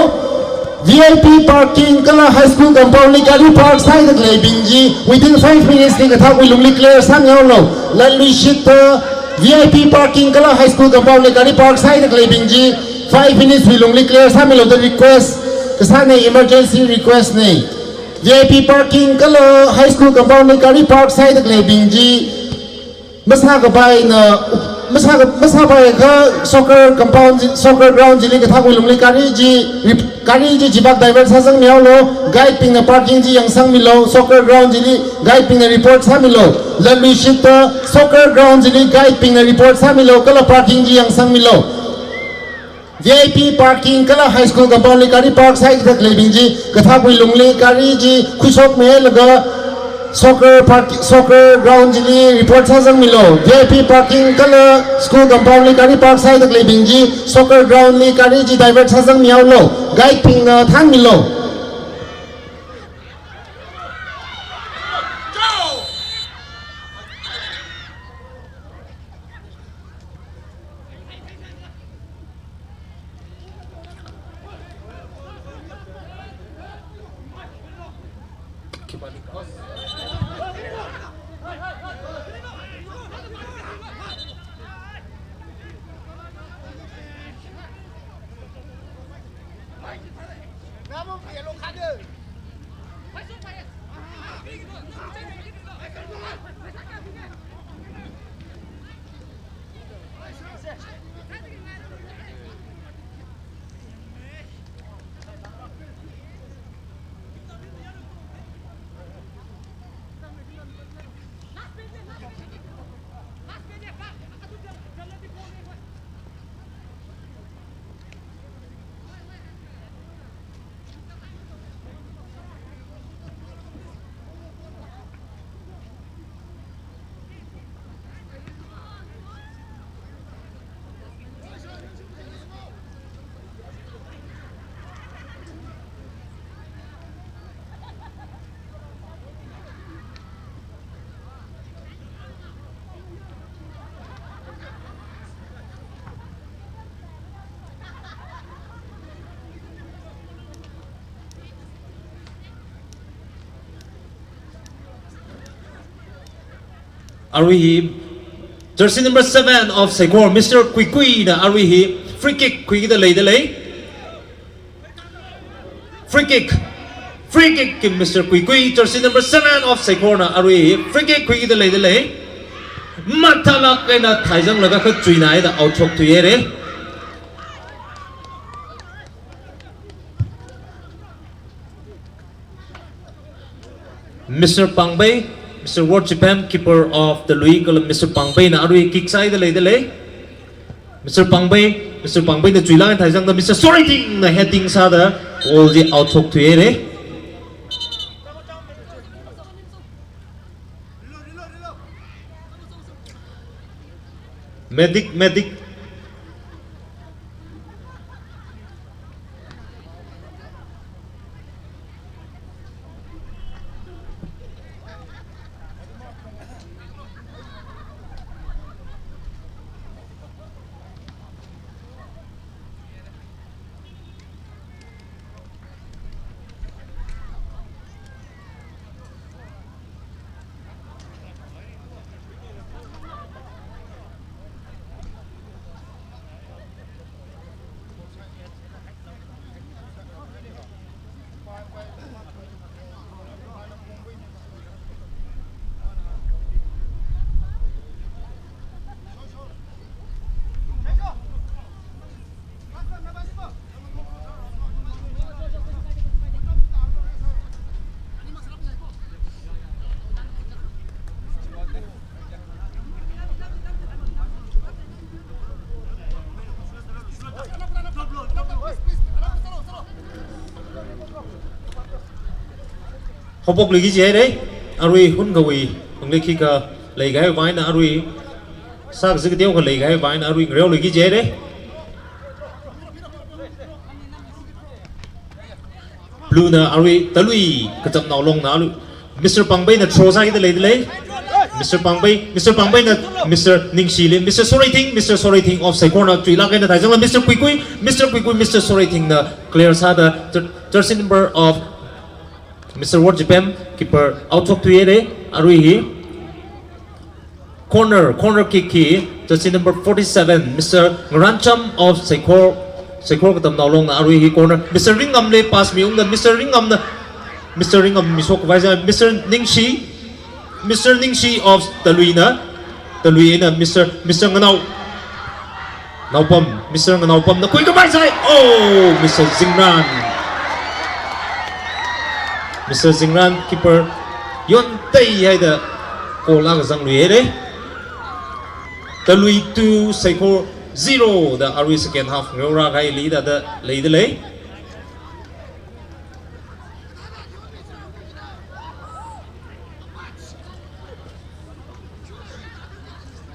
V I P parking kala high school compound li gari park sāhaida khaleibing chi within five minutes li kathākwui lungli clear sāmihaolu. Latluishitta V I P parking kala high school compound li gari park sāhaida khaleibing chi five minutes wui lungli clear sāmilu da request kasāna, emergency request na. V I P parking kala high school compound li gari park sāhaida khaleibing chi masākapaina, masāka-, masāpaiakha soccer compound, soccer ground chili kathākwui lungli gari chi, gari chi chivak divert sāzangmihaolu, guide bingna parking chi yangsangmilu, soccer ground chili guide bingna report sāmilu, latluishitta soccer ground chili guide bingna report sāmilu, kala parking chi yangsangmilu. V I P parking kala high school compound li gari park sāhaida khaleibing chi kathākwui lungli gari chi khuishokmilaga soccer park, soccer ground chili report sāzangmilu. V I P parking kala school compound li gari park sāhaida khaleibing chi soccer ground li gari chi divert sāzangmihaolu. Guide bingna thānmilu. Arui hi jersey number seven of Saikor, Mister Kuikuina arui hi free kick khuikida leida lei. Free kick. Free kick ki Mister Kuikui, jersey number seven of Saikorna arui free kick khuikida leida lei. Mathālāk eina thaizanglaga khachuina haida out shok thuihaira. Mister Pangbei, Mister Worchipem, keeper of the Lui, kala Mister Pangbeina arui kick sāhaida leida lei. Mister Pangbei, Mister Pangbeina chuilāk eina thaizangda Mister Soritingna heading sāda goal chi out shok thuihaira. Medic, medic. Haophokluiki jihaira, arui hunkhawui, hungli khikha leikahai vang eina arui, sākazip kateokha leikahai vang eina arui ngareoluiki jihaira. Blue na arui Talui Katamnao Long na arui Mister Pangbai na throw sākida leidalei. Mister Pangbai, Mister Pangbai na Mister Ningshili, Mister Soreithing, Mister Soreithing of Seikhor na chuilāk eina thaizangla Mister Kuikui, Mister Kuikui, Mister Soreithing na clear sāda thir-, thirteen number of Mister Worchipem, keeper out shokthuihaire, arui hi. Corner, corner kick hi, jersey number forty-seven, Mister Ngarancham of Seikhor, Seikhor Katamnao Long na arui hi corner. Mister Ringngamli pass miungda, Mister Ringngamna, Mister Ringngamna mishok khavai sāi, Mister Ningshi, Mister Ningshi of Talui na, Talui eina Mister, Mister Nganao. Naopam, Mister Nganaopam na khuikhavai sāi. Oh, Mister Zingran. Mister Zingran keeper yonteihaida goal akha zangluihaire. Talui two, Seikhor zero da arui second half ngareorākahai leida da leidalei.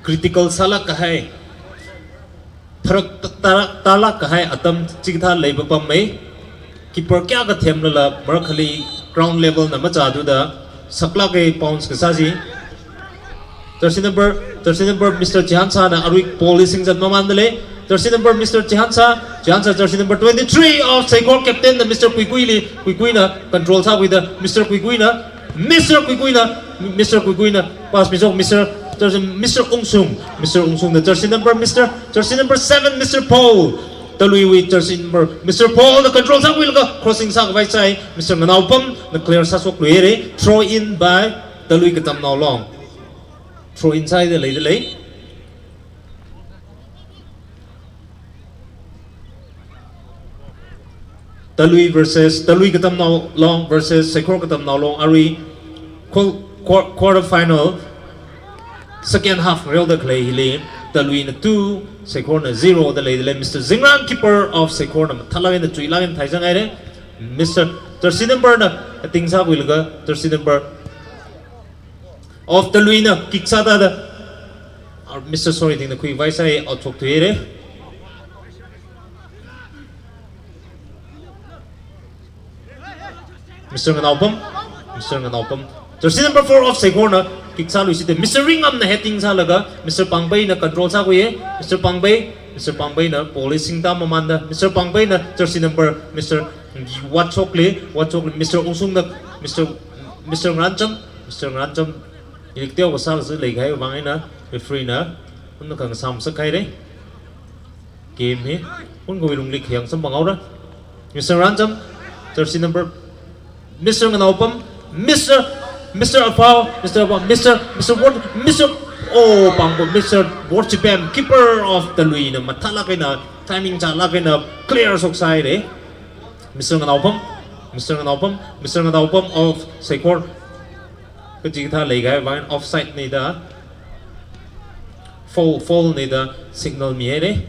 Critical sālāk kahai, pharak ta-, ta-, tālāk kahai atam chikathā leipapam mei. Keeper kayākha themlala marakhali ground level na machāthuda saklāk kahai bounce kasā chi. Jersey number, jersey number Mister Chihansa na arui ball hi singzat mamandalei. Jersey number Mister Chihansa, Chihansa jersey number twenty-three of Seikhor captain na Mister Kuikuili, Kuikuina control sākhuida, Mister Kuikuina, Mister Kuikuina, Mister Kuikuina pass mishok, Mister, jersey, Mister Ungsung, Mister Ungsung na jersey number, Mister, jersey number seven, Mister Paul. Taluiwui jersey number, Mister Paul na control sākhuilaga crossing sākhavai sāi, Mister Nganaopam na clear sāshokluihaire, throw in by Talui Katamnao Long. Throw in sāhaida leidalei. Talui versus, Talui Katamnao Long versus Seikhor Katamnao Long arui qual-, quar-, quarter final second half ngareoda khalei hili, Taluina two, Seikhorna zero da leidalei. Mister Zingran, keeper of Seikhor na mathālāk eina chuilāk eina thaizanghaire. Mister, jersey number na heading sākhuilaga, jersey number of Taluina kick sāda da, ah, Mister Soreithing na khuikhavai sāi, out shokthuihaire. Mister Nganaopam, Mister Nganaopam. Jersey number four of Seikhor na kick sāluishit, Mister Ringngamna heading sālaga, Mister Pangbaina control sākhuiye, Mister Pangbai, Mister Pangbaina ball hi singtā mamanda, Mister Pangbaina jersey number, Mister Watchokli, Watchokli, Mister Ungsungna, Mister, Mister Ngarancham, Mister Ngarancham, ilik teokha sālaga leikahai vang eina, referee na, unna khangasam sākhaire. Game hi, unkawui lungli khayang samphanghaora. Mister Ngarancham, jersey number, Mister Nganaopam, Mister, Mister Aphao, Mister Aphao, Mister, Mister Ward, Mister, oh, pangbo, Mister Worchipem, keeper of Taluina mathālāk eina, timing chālāk eina, clear shoksāhaire. Mister Nganaopam, Mister Nganaopam, Mister Nganaopam of Seikhor. Kachikathā leikahai vang offside na da, foul, foul na da signal mihaire.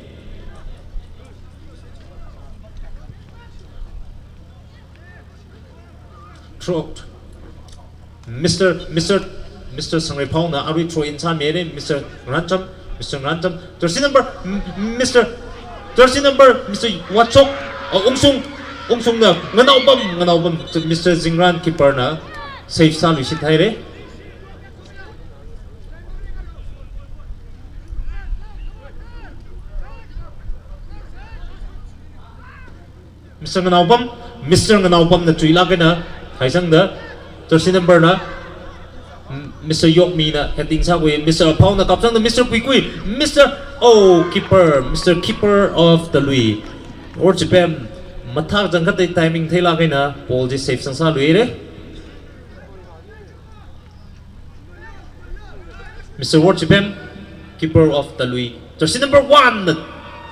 Throw. Mister, Mister, Mister Sangreiphaona arui throw in sāmihaire, Mister Ngarancham, Mister Ngarancham, jersey number, M-, Mister, jersey number, Mister Watchok, oh, Ungsung, Ungsungna, Nganaopam, Nganaopam, Mister Zingran keeper na save sāluishithaire. Mister Nganaopam, Mister Nganaopamna chuilāk eina thaisangda, jersey number na, M-, Mister Yokmina heading sākhui, Mister Aphaona kapsangda, Mister Kuikui, Mister, oh, keeper, Mister Keeper of Talui. Worchipem, mathā kachangkhat timing theilāk eina, ball chi save sangsāluire. Mister Worchipem, keeper of Talui. Jersey number one,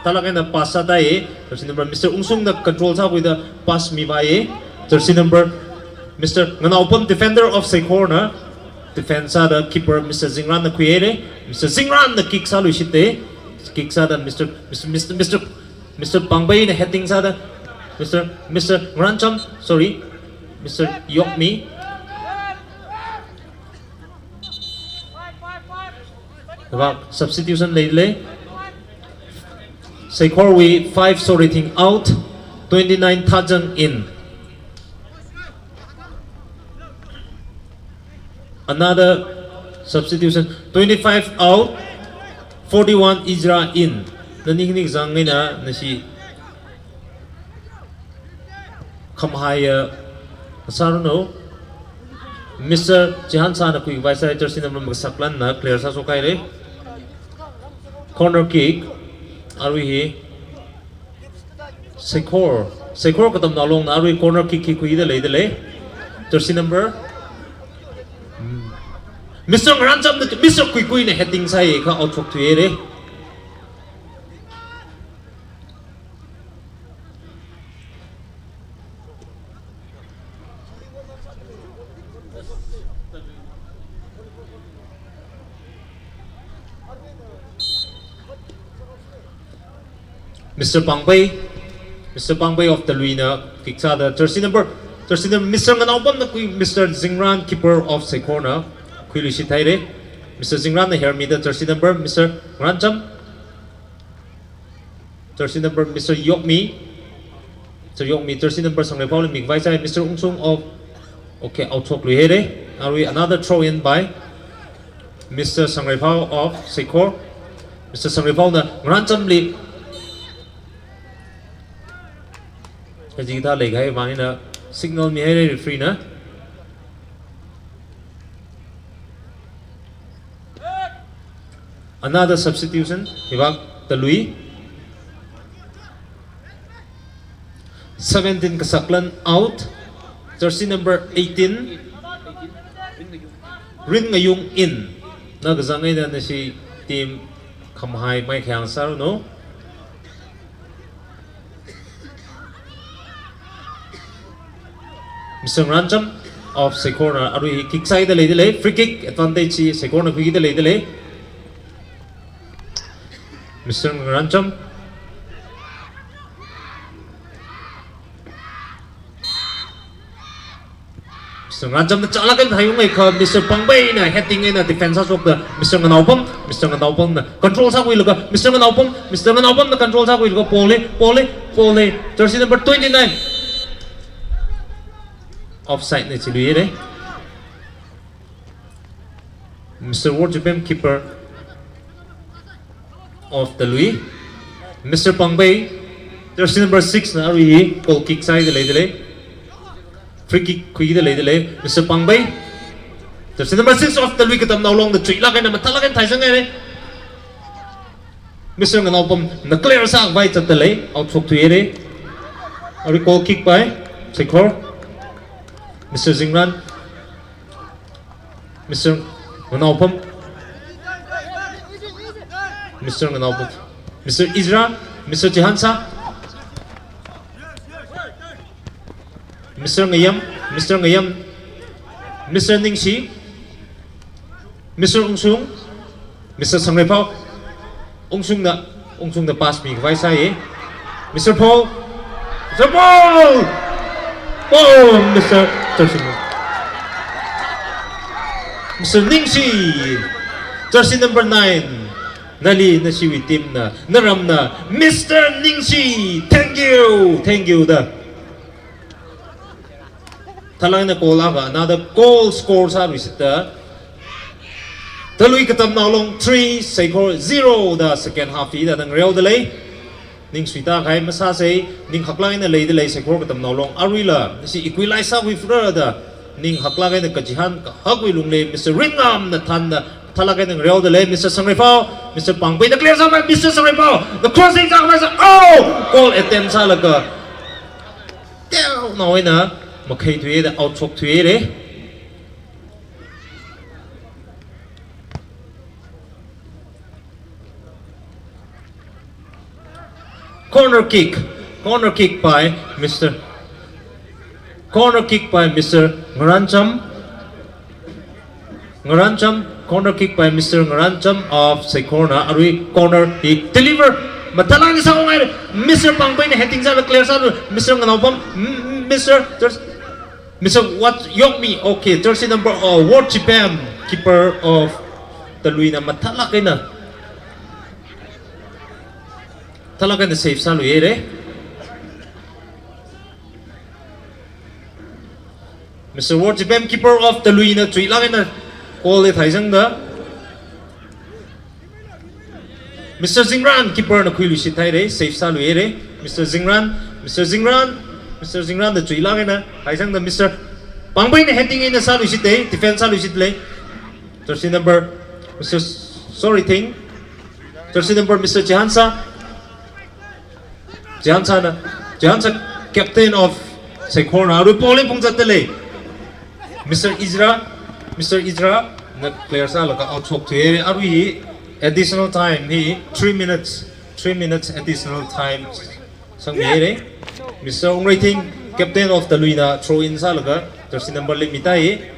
tālāk eina pass sātāye. Jersey number Mister Ungsungna control sākhuida pass mivāye. Jersey number Mister Nganaopam, defender of Seikhorna defend sāda keeper Mister Zingranna khuihaire. Mister Zingranna kick sāluishite. Kick sāda Mister, Mister, Mister, Mister, Mister Pangbaina heading sāda Mister, Mister Ngarancham, sorry, Mister Yokmi. Vak, substitution leilei. Seikhorwui five Soreithing out. Twenty-nine Thajang in. Another substitution. Twenty-five out, forty-one Izra in. Nani hini zangaina nashi khamhaiya sāranu. Mister Chihansana khuikhavai sāi, jersey number makasaklanna clear sāshokhaire. Corner kick. Arui hi Seikhor, Seikhor Katamnao Longna arui corner kick hi khuida leidalei. Jersey number, mm, Mister Ngarānchamna, Mister Kuikuina heading sāi kha out shokthuihaire. Mister Pangbai, Mister Pangbai of Taluina kick sāda jersey number, jersey number Mister Nganaopamna khui, Mister Zingran, keeper of Seikhorna khuiluishithaire. Mister Zingranna hermida jersey number Mister Ngarāncham, jersey number Mister Yokmi. Mister Yokmi, jersey number Sangreiphaoli mikhavai sāi, Mister Ungsung of, okay, out shokluihaire. Arui another throw in by Mister Sangreiphao of Seikhor. Mister Sangreiphaona Ngarānchamli kajikatha leikahai vang eina signal mihaire referee na. Another substitution, hivak Talui. Seventeen kasaklan out. Jersey number eighteen, Ringayung in. Na kazang eina nashi team khamhai maikhayang sāranu. Mister Ngarāncham of Seikhorna arui kick sāida leidalei, free kick advantage hi Seikhorna khuida leidalei. Mister Ngarāncham. Mister Ngarānchamna chālāk eina thaiungai kha, Mister Pangbaina heading eina defense sāshokta, Mister Nganaopam, Mister Nganaopamna control sākhuilaga, Mister Nganaopam, Mister Nganaopamna control sākhuilaga, ball hi, ball hi, ball hi, jersey number twenty-nine. Offside na chiluihaire. Mister Worchipem, keeper of Talui. Mister Pangbai, jersey number six na arui hi goal kick sāida leidalei. Free kick khuida leidalei. Mister Pangbai, jersey number six of Talui Katamnao Longna chuilāk eina mathālāk eina thaisanghaire. Mister Nganaopamna clear sākhavai zatdalei, out shokthuihaire. Arui goal kick by Seikhor. Mister Zingran. Mister Nganaopam. Mister Nganaopam. Mister Izra. Mister Chihansa. Mister Ngayam. Mister Ngayam. Mister Ningshi. Mister Ungsung. Mister Sangreipao. Ungsungna, Ungsungna pass mikhavai sāi. Mister Paul. Mister Paul! Paul, Mister Jersey number, Mister Ningshi. Jersey number nine. Nali, nashiwui team na, naramna, Mister Ningshi. Thank you. Thank you da. Mathālāk eina goal akha, another goal score sāluishitda. Talui Katamnao Long three, Seikhor zero da second half hithāda ngareodalei. Ning suitākahai masāsei, ning haklāk eina leidalei Seikhor Katamnao Long. Aruila, nashi equalize sākhuifurada, ning haklāk eina kachihān kahakwui lungli, Mister Ringamna thānda, mathālāk eina ngareodalei, Mister Sangreipao, Mister Pangbaina clear sākhavai, Mister Sangreipao, the crossing sākhavai sā, oh! Goal attempt sālaga, teonao eina makhaithuida out shokthuihaire. Corner kick. Corner kick by Mister Corner kick by Mister Ngarancham. Ngarancham, corner kick by Mister Ngarancham of Seikhorna, arui corner hi deliver. Mathālāk eina sāngai, Mister Pangbaina heading sālaga clear sā, Mister Nganaopam, m-, m-, Mister, there's, Mister Wat Yokmi, okay, jersey number, uh, Worchipem, keeper of Taluina, mathālāk eina, mathālāk eina save sāluihaire. Mister Worchipem, keeper of Taluina, chuilāk eina goal li thaisangda. Mister Zingran, keeper na khuiluishit haira, save sāluira. Mister Zingran, Mister Zingran, Mister Zingran da chuilāk eina thaisangda Mister Pangbeina heading eina sāluishita, defense sāluishita. Jersey number, Mister S-, sorry, thing. Jersey number, Mister Chihansa. Chihansa na, Chihansa, captain of Seikhor na, arui ball li phungzatda lei. Mister Izra, Mister Izra na clear sālaga out shokthuiya, arui additional time hi three minutes, three minutes additional time sangmihaira. Mister Ungreithing, captain of Taluina, throw in sālaga jersey number li mitāya.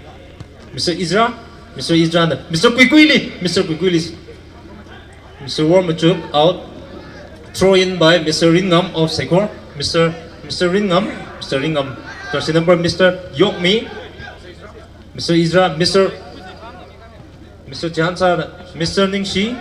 Mister Izra, Mister Izra na, Mister Kuikuili, Mister Kuikuili. Mister Wormachuk out. Throw in by Mister Ringam of Seikhor. Mister, Mister Ringam, Mister Ringam. Jersey number, Mister Yokmi. Mister Izra, Mister, Mister Chihansa, Mister Ningshi.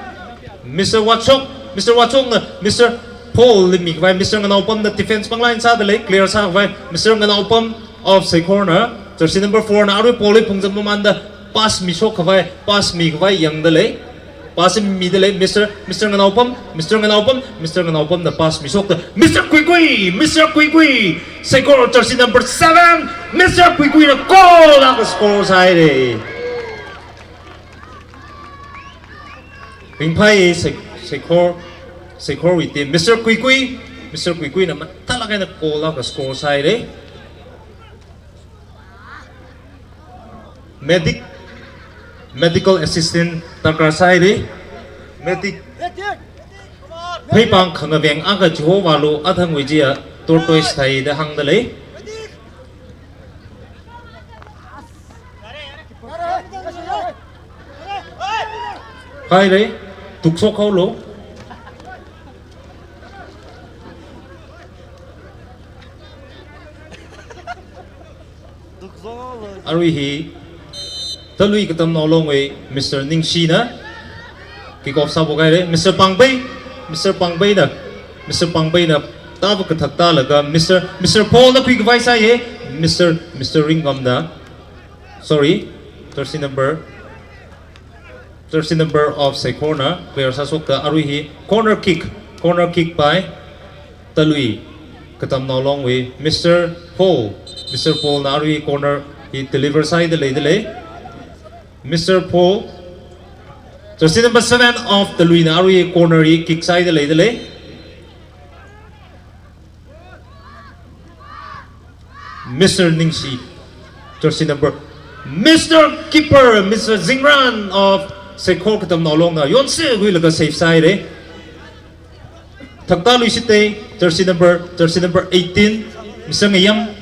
Mister Wachok, Mister Wachok na, Mister Paul li mikhavai, Mister Nganaopam na defense pangline sāda lei, clear sākhavai, Mister Nganaopam of Seikhor na, jersey number four na, arui ball li phungzat mamānda, pass mishok khavai, pass mikhavai yangda lei. Pass mida lei, Mister, Mister Nganaopam, Mister Nganaopam, Mister Nganaopam na pass mishokta, Mister Kuikui, Mister Kuikui, Seikhor jersey number seven, Mister Kuikui na goal akha score sāhaira. Ringphai Sei-, Seikhor, Seikhorwui team, Mister Kuikui, Mister Kuikui na mathālāk eina goal akha score sāhaira. Medic, medical assistant darkar sāhaira. Medic. Pheipāng khangaveng akha chihovālu, athangwui chiya tortoise thāi da hāngda lei. Haira, tukshok haolu. Arui hi Talui Katamnao Longwui Mister Ningshi na kick off sāphok haira. Mister Pangbei, Mister Pangbei na, Mister Pangbei na tava kathak tālaga Mister, Mister Paul na khuikhavai sāya. Mister, Mister Ringam na, sorry, jersey number, jersey number of Seikhor na clear sāshokta, arui hi corner kick, corner kick by Talui Katamnao Longwui Mister Paul, Mister Paul na arui corner hi deliver sāhaida leida lei. Mister Paul, jersey number seven of Talui na arui corner hi kick sāhaida leida lei. Mister Ningshi, jersey number, Mister Keeper, Mister Zingran of Seikhor Katamnao Long na yonse khuilaga save sāhaira. Thakta luishite, jersey number, jersey number eighteen, Mister Ngayam,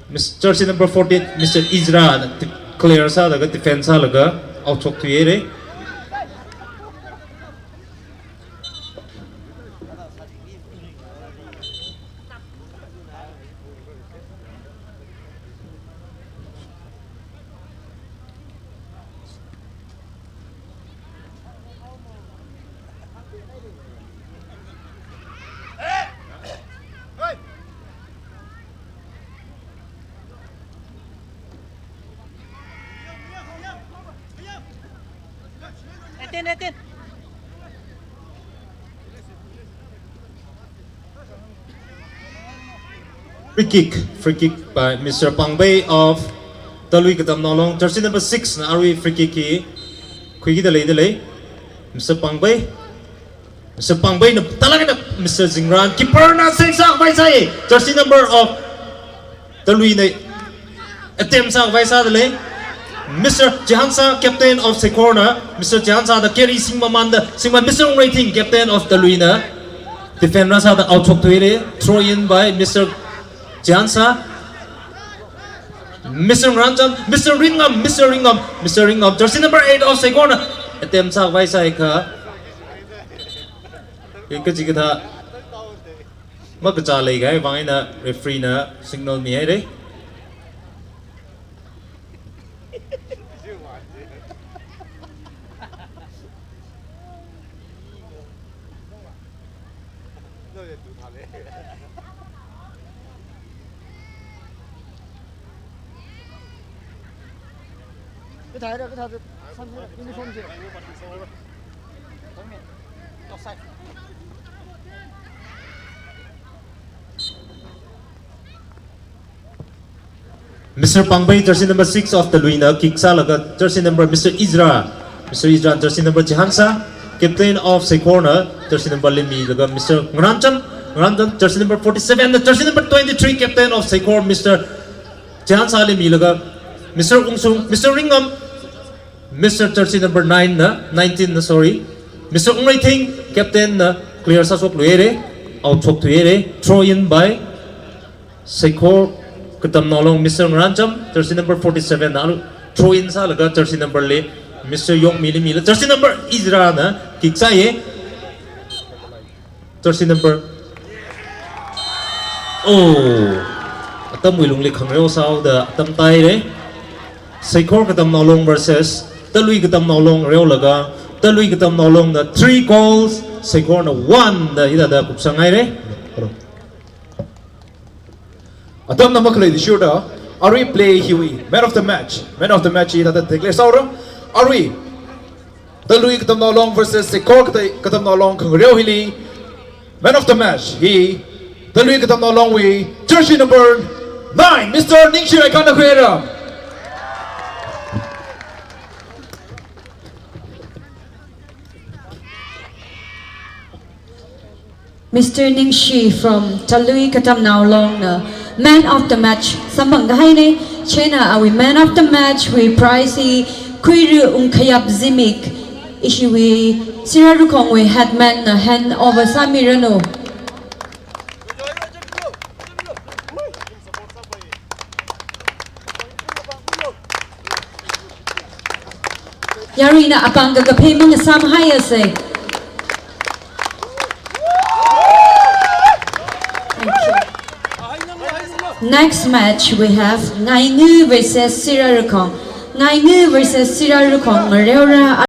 Mis-, jersey number fourteen, Mister Izra na clear sālaga, defense sālaga out shokthuihaira. Eighteen, eighteen. Free kick, free kick by Mister Pangbei of Talui Katamnao Long, jersey number six na arui free kick hi khuikida leida lei. Mister Pangbei, Mister Pangbei na talagana Mister Zingran, keeper na save sākhavai sāya, jersey number of Talui na attempt sākhavai sāda lei. Mister Chihansa, captain of Seikhor na, Mister Chihansa da carry singmamānda, singmamān Mister Ungreithing, captain of Talui na defend rāsāda out shokthuihaira. Throw in by Mister Chihansa. Mister Ngrancham, Mister Ringam, Mister Ringam, Mister Ringam, jersey number eight of Seikhor na attempt sākhavai sāakha, kachikathā makachā leikahai vang eina referee na signal mihaira. Mister Pangbai, jersey number six of Taluina, kick sālaga jersey number Mister Izra, Mister Izra, jersey number Chihansa, captain of Seikhorna jersey number li milaga Mister Ngarancham, Ngarancham, jersey number forty-seven, the jersey number twenty-three, captain of Seikhor, Mister Chihansa li milaga Mister Ungsung, Mister Ringam, Mister jersey number nine na, nineteen na, sorry, Mister Ungreithing, captain na clear sāshokluihaira, out shokthuihaira, throw in by Seikhor Katamnao Long, Mister Ngarancham, jersey number forty-seven na throw in sālaga jersey number li Mister Yongmi li mila, jersey number Izra na kick sāya. Jersey number. Oh, atamwui lungli khangareo sāhaoda atam tāhaira. Seikhor Katamnao Long versus Talui Katamnao Long reolaga, Talui Katamnao Longna three goals, Seikhorna one da hithāda kupsanghaira. Atamna makhalei athishurda, arui play hiwui man of the match, man of the match hi hithāda declare sāhaora. Arui Talui Katamnao Long versus Seikhor Kata-, Katamnao Long khangareo hili man of the match hi Talui Katamnao Longwui jersey number nine, Mister Ningshi Raikhan na khuihaira. Mister Ningshi from Talui Katamnao Long na man of the match samphang kahaina. Chieina awui man of the match wui prize hi Khuiru Ungkhayap Zimik, ishiwui Sira Rukhongwui headman na hand over sāmiranu. Yaruina apāng kakaphei mangasāmhaiasei. Thank you. Next match we have Ngaingu versus Sira Rukhong. Ngaingu versus Sira Rukhong ngareora.